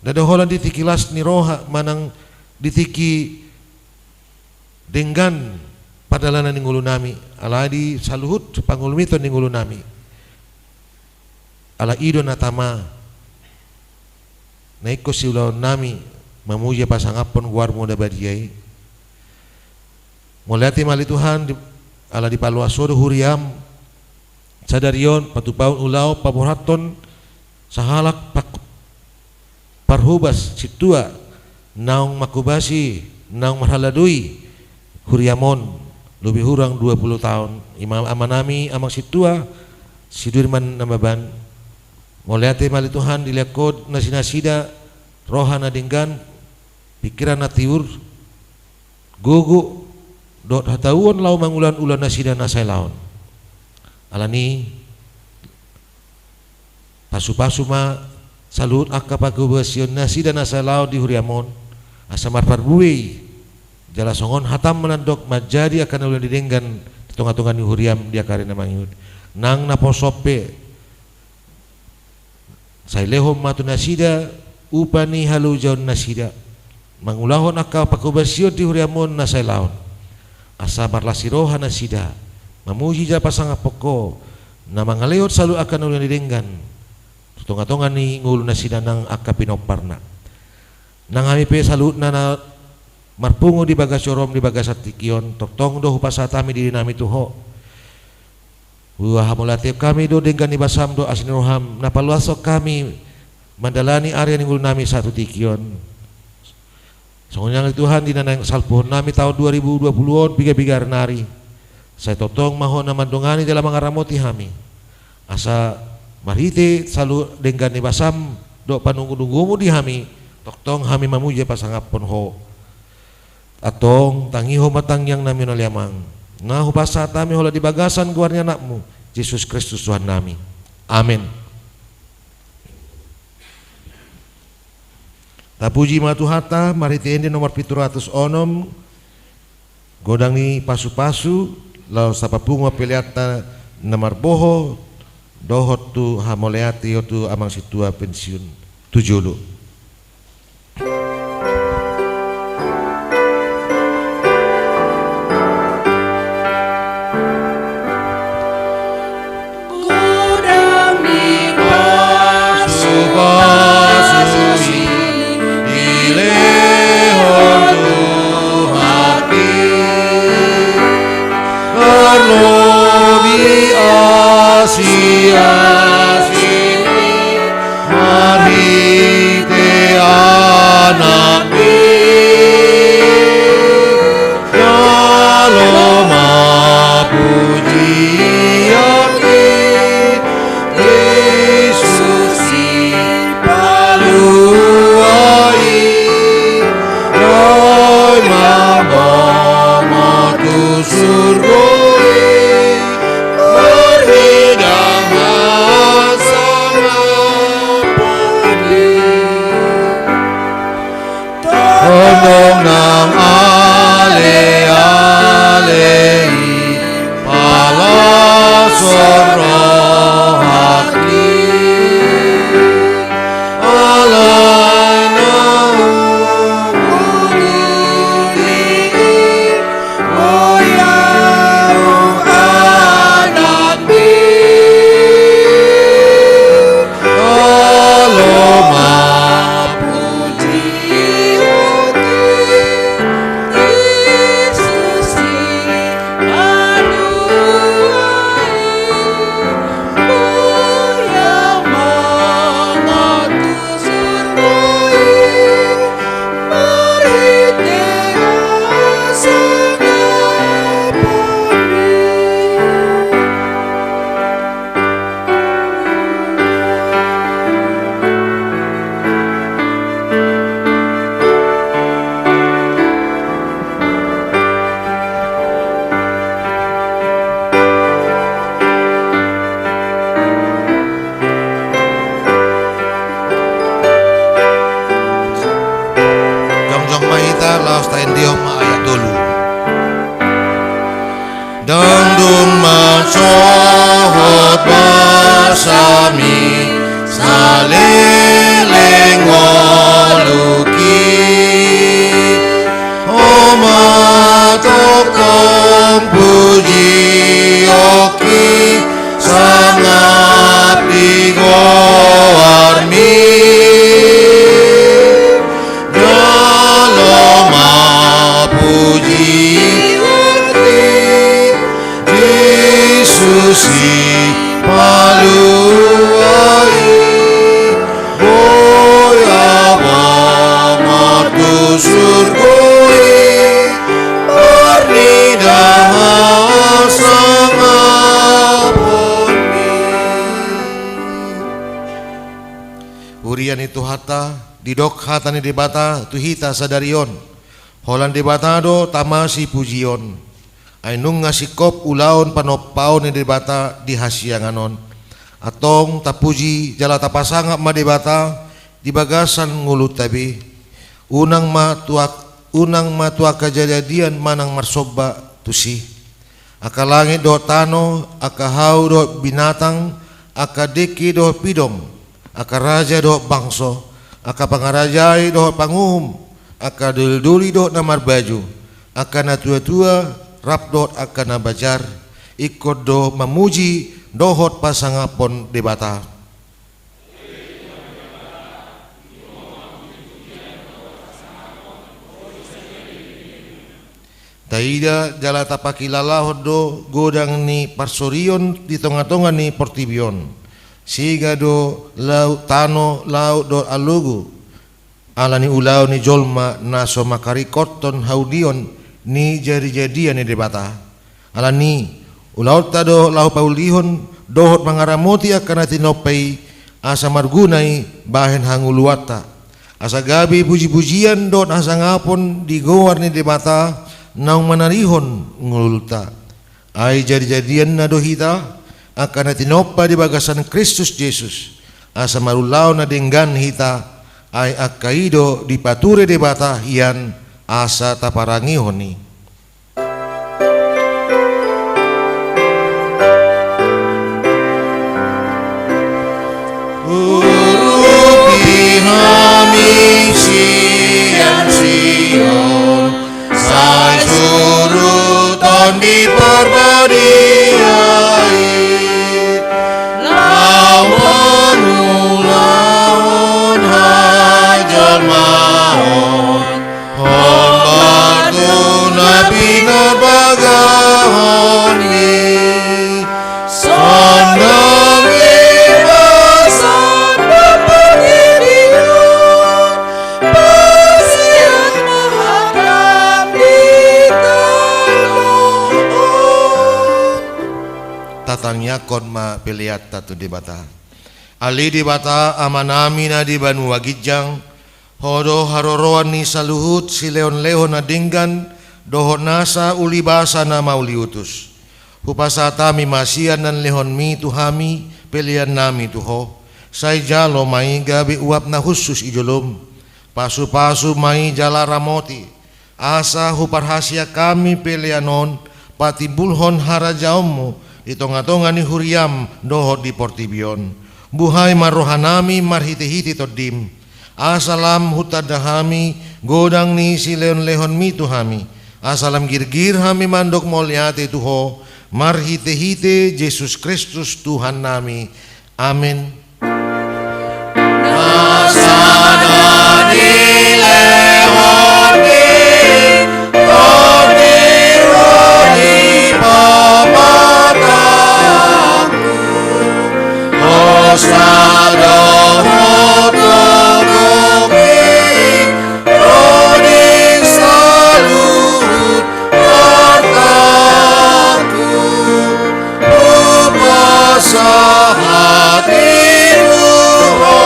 Ndada holan di tingki las ni roha manang di tingki denggan pardalanan ni ngolunami, alai di saluhut pangulmithon ni ngolunami. Ala i do na tama na ingkon siulaonnami mamuji pasangaphon goarMu na badia i. Mauliate ma ale Tuhan, di, ala dipaloas Ho do huriaM sadari on, patupahon ulaon paborhathon sahalak pak-, parhobas sintua naung manghobasi, naung marhaladoi huriaM on, lobi hurang dua puluh taon. I ma amanami, amang sintua Siduirman Nababan. Mauliate ma ale Tuhan, dilehon Ho nasida roha na denggan, pingkiran na tiur, gogo, dohot hatauon laho mangulahon ulaonnasida na sailaon. Alani, pasu-pasu ma saluhut angka pangkobasionnasida na sailaon di huriam on, asa marparbue i, jala songon hatam mandok manjadi angka na uli ni denggan di tonga-tonga ni huriam di angka ari na mangihut. Nang naposo pe, sai lehon ma tu nasida upa ni halojaonnasida, mangulahon angka pangkobasion di huriam on na sailaon. Asa marlas ni roha nasida mamuji jala pasangaphon Ho, na mangalehon saluhut angka na uli ni denggan tu tonga-tonga ni ngolunasida nang angka pinomparna. Nang hami pe saluhutna na marpungu di bagas joroM di bagasan tingki on, tongtong do hupasahat hami dirinami tu Ho. Huhamauliatehon hami do denggan ni basaM dohot asi ni rohaM na paluashon hami mandalani ari ni ngolunami sahat tu tingki on. Songon i nang Tuhan, di na naeng salpuhonnami taon dua ribu dua puluh on piga-piga ari nari, sai tongtong ma Ho na mandongani jala mangaramoti hami. Asa marhite saluhut denggan ni basaM dohot panungkun-ungkunMu di hami, tongtong hami mamuji pasangaphon Ho. Antong tangihon ma tangiangnami on, ale Amang, na hupasahat hami holan di bagasan goar ni AnakMu, Jesus Kristus Tuhannami. Amen. Tapuji ma Tuhanta, marhite ende nomor pitu ratus onom, godang ni pasu-pasu, laos tapapungu ma peleanta na marboho dohot tu hamauliateon tu amang sintua pensiun tu jolo. Godang ni pasu-pasu i dilehon Tuhan i, tarlobi asi-asi ni marhite Anak i. Jalo ma pujian i, Jesus Sipalua i. Dai ma bama tu surgo i, marhite hasangapon i. Tongtong nang ale-ale i palashon rohangki. Alai na uli i, o ahu anakmi. Jalo ma pujian i, Jesus i alu ai. Boya ma tu surgo i, marhite hasangapon i. Jongjong ma hita, laos taendehon ma ayat tolu. Ndang dung mansohot basami saleleng ngolungki, Ho ma tongtong pujionki, sangap di goarmi. Jalo ma pujian i, Jesus i palua i. Boya ma tu surgo i, marnida hasangapon i. Huria ni Tuhanta, Didok hata ni Debata tu hita sadari on. Holan Debata do tama sipujion. Ai nunga singkop ulaon panompaon ni Debata di hasiangan on. Antong tapuji jala tapasangap ma Debata di bagasan ngolunta be. Unang ma tu ak-, unang ma tu angka jadjadian manang marsomba tusi. Angka langit dohot tano, angka hau dohot binatang, angka dengke dohot pidong, angka raja dohot bangso, angka pangarajai dohot panguhum, angka doli-doli dohot na marbaju, angka natuatua rap dohot angka na bajar, ingkon do mamuji dohot pasangaphon Debata. Taida jala tapangkilalahon do godang ni parsorion di tonga-tonga ni portibi on. Siga do laut, tano, laut dohot alogo, ala ni ulaon ni jolma na so mangkaringkothon haulion ni jadi-jadian ni Debata. Alani i, ulaonta do laho paulihon dohot mangaramoti angka na tinompa i, asa marguna i bahen hangoluanta. Asa gabe puji-pujian dohot hasangapon di goar ni Debata naung manarihon ngolunta. Ai jadi-jadianna do hita, angka na tinompa di bagasan Kristus Jesus, asa marulaon na denggan hita, ai angka i do dipature Debata hian asa taparangehon i. Urupi hami sian Sion, sai surut Tondi Parbadia i, laho mangulahon hajolmaon, hombar tu na pinarbagahon i, sonang i ma sian parpanghibion, pasian ma hagam di tano on. Tatangiangkon ma peleanta tu Debata. Ale Debata, Amanami na di banua ginjang, Ho do haroroan ni saluhut silehon-lehon na denggan, dohot nasa ulibasa na mauliutus. Hupasahat hami ma sian na nilehonmi tu hami, peleannami tu Ho. Sai jalo ma i gabe uap na hushus i jolom. Pasupasu ma i jala ramoti. Asa huparhasian hami pelean on patimbulhon harajaonmu di tonga-tonga ni huriam dohot di portibi on. Buhai ma rohanami marhite-hite Tondim. Asa lam hutanda hami godang ni silehon-lehonmi tu hami. Asa lam girgir hami mandok mauliate tu Ho marhite-hite Jesus Kristus Tuhannami. Amen. Nasa na nilehonmi, Tondi ro di pamatangku, hosa dohot gogomi, ro di saluhut artaku, hupasahat i tu Ho,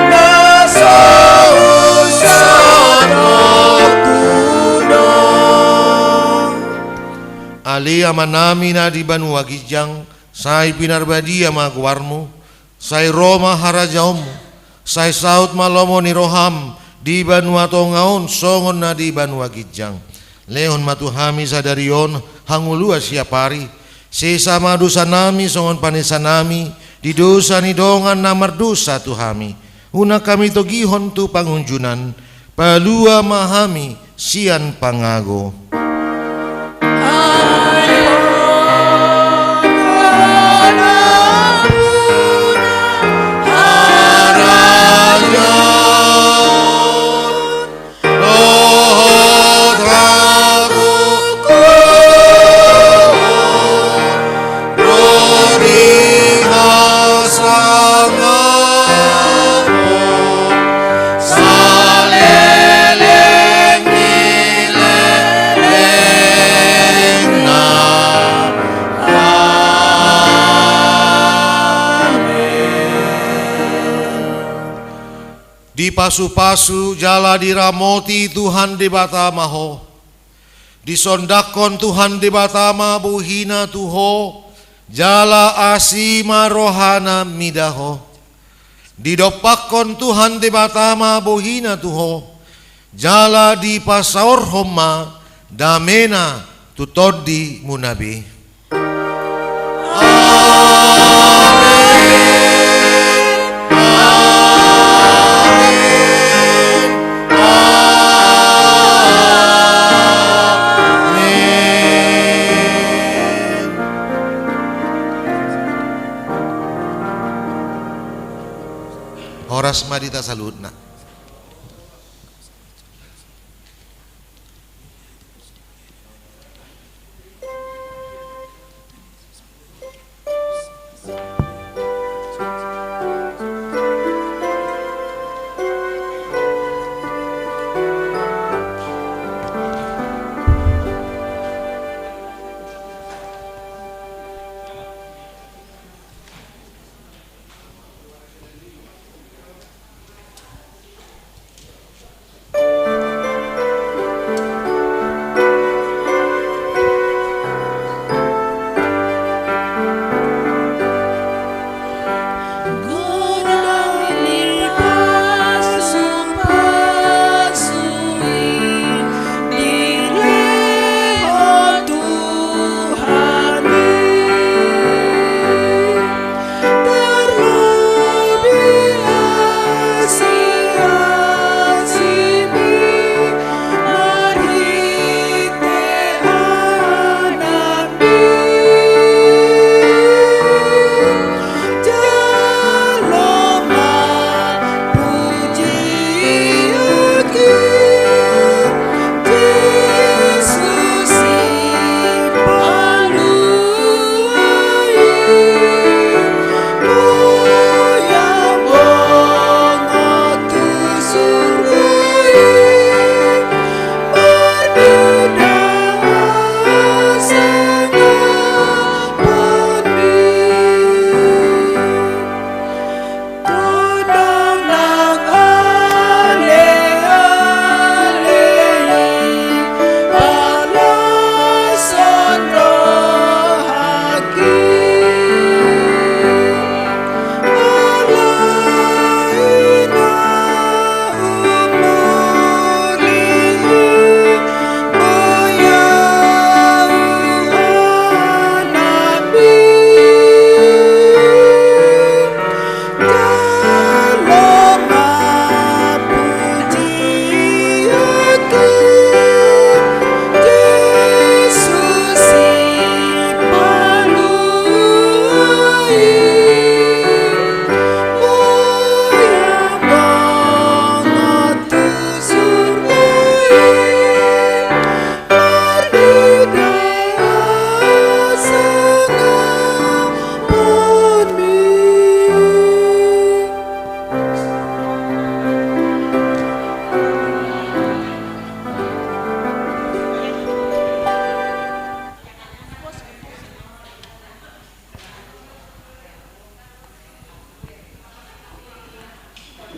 na saut satonku do. Ale Amanami na di banua ginjang, sai pinarbadia ma goarmu, sai ro ma harajaonmu, sai saut ma lomo ni roham di banua tonga on songon na di banua ginjang. Lehon ma tu hami sadari on hangoluan siapari. Sesa ma dosanami songon panesanami di dosa ni dongan na mardosa tu hami. Unang hami togihon tu pangunjunan, palua ma hami sian pangago. Saleleng ni lelengku. Dipasupasu jala diramoti Tuhan Debata ma ho. Disondangkon Tuhan Debata ma bohina tu ho, jala asi ma rohana mida ho. Didompakkon Tuhan Debata ma bohina tu ho, jala dipasaorhon ma damena tu tondimuna be. Amen. Amen. Amen. Horas ma di hita saluhutna.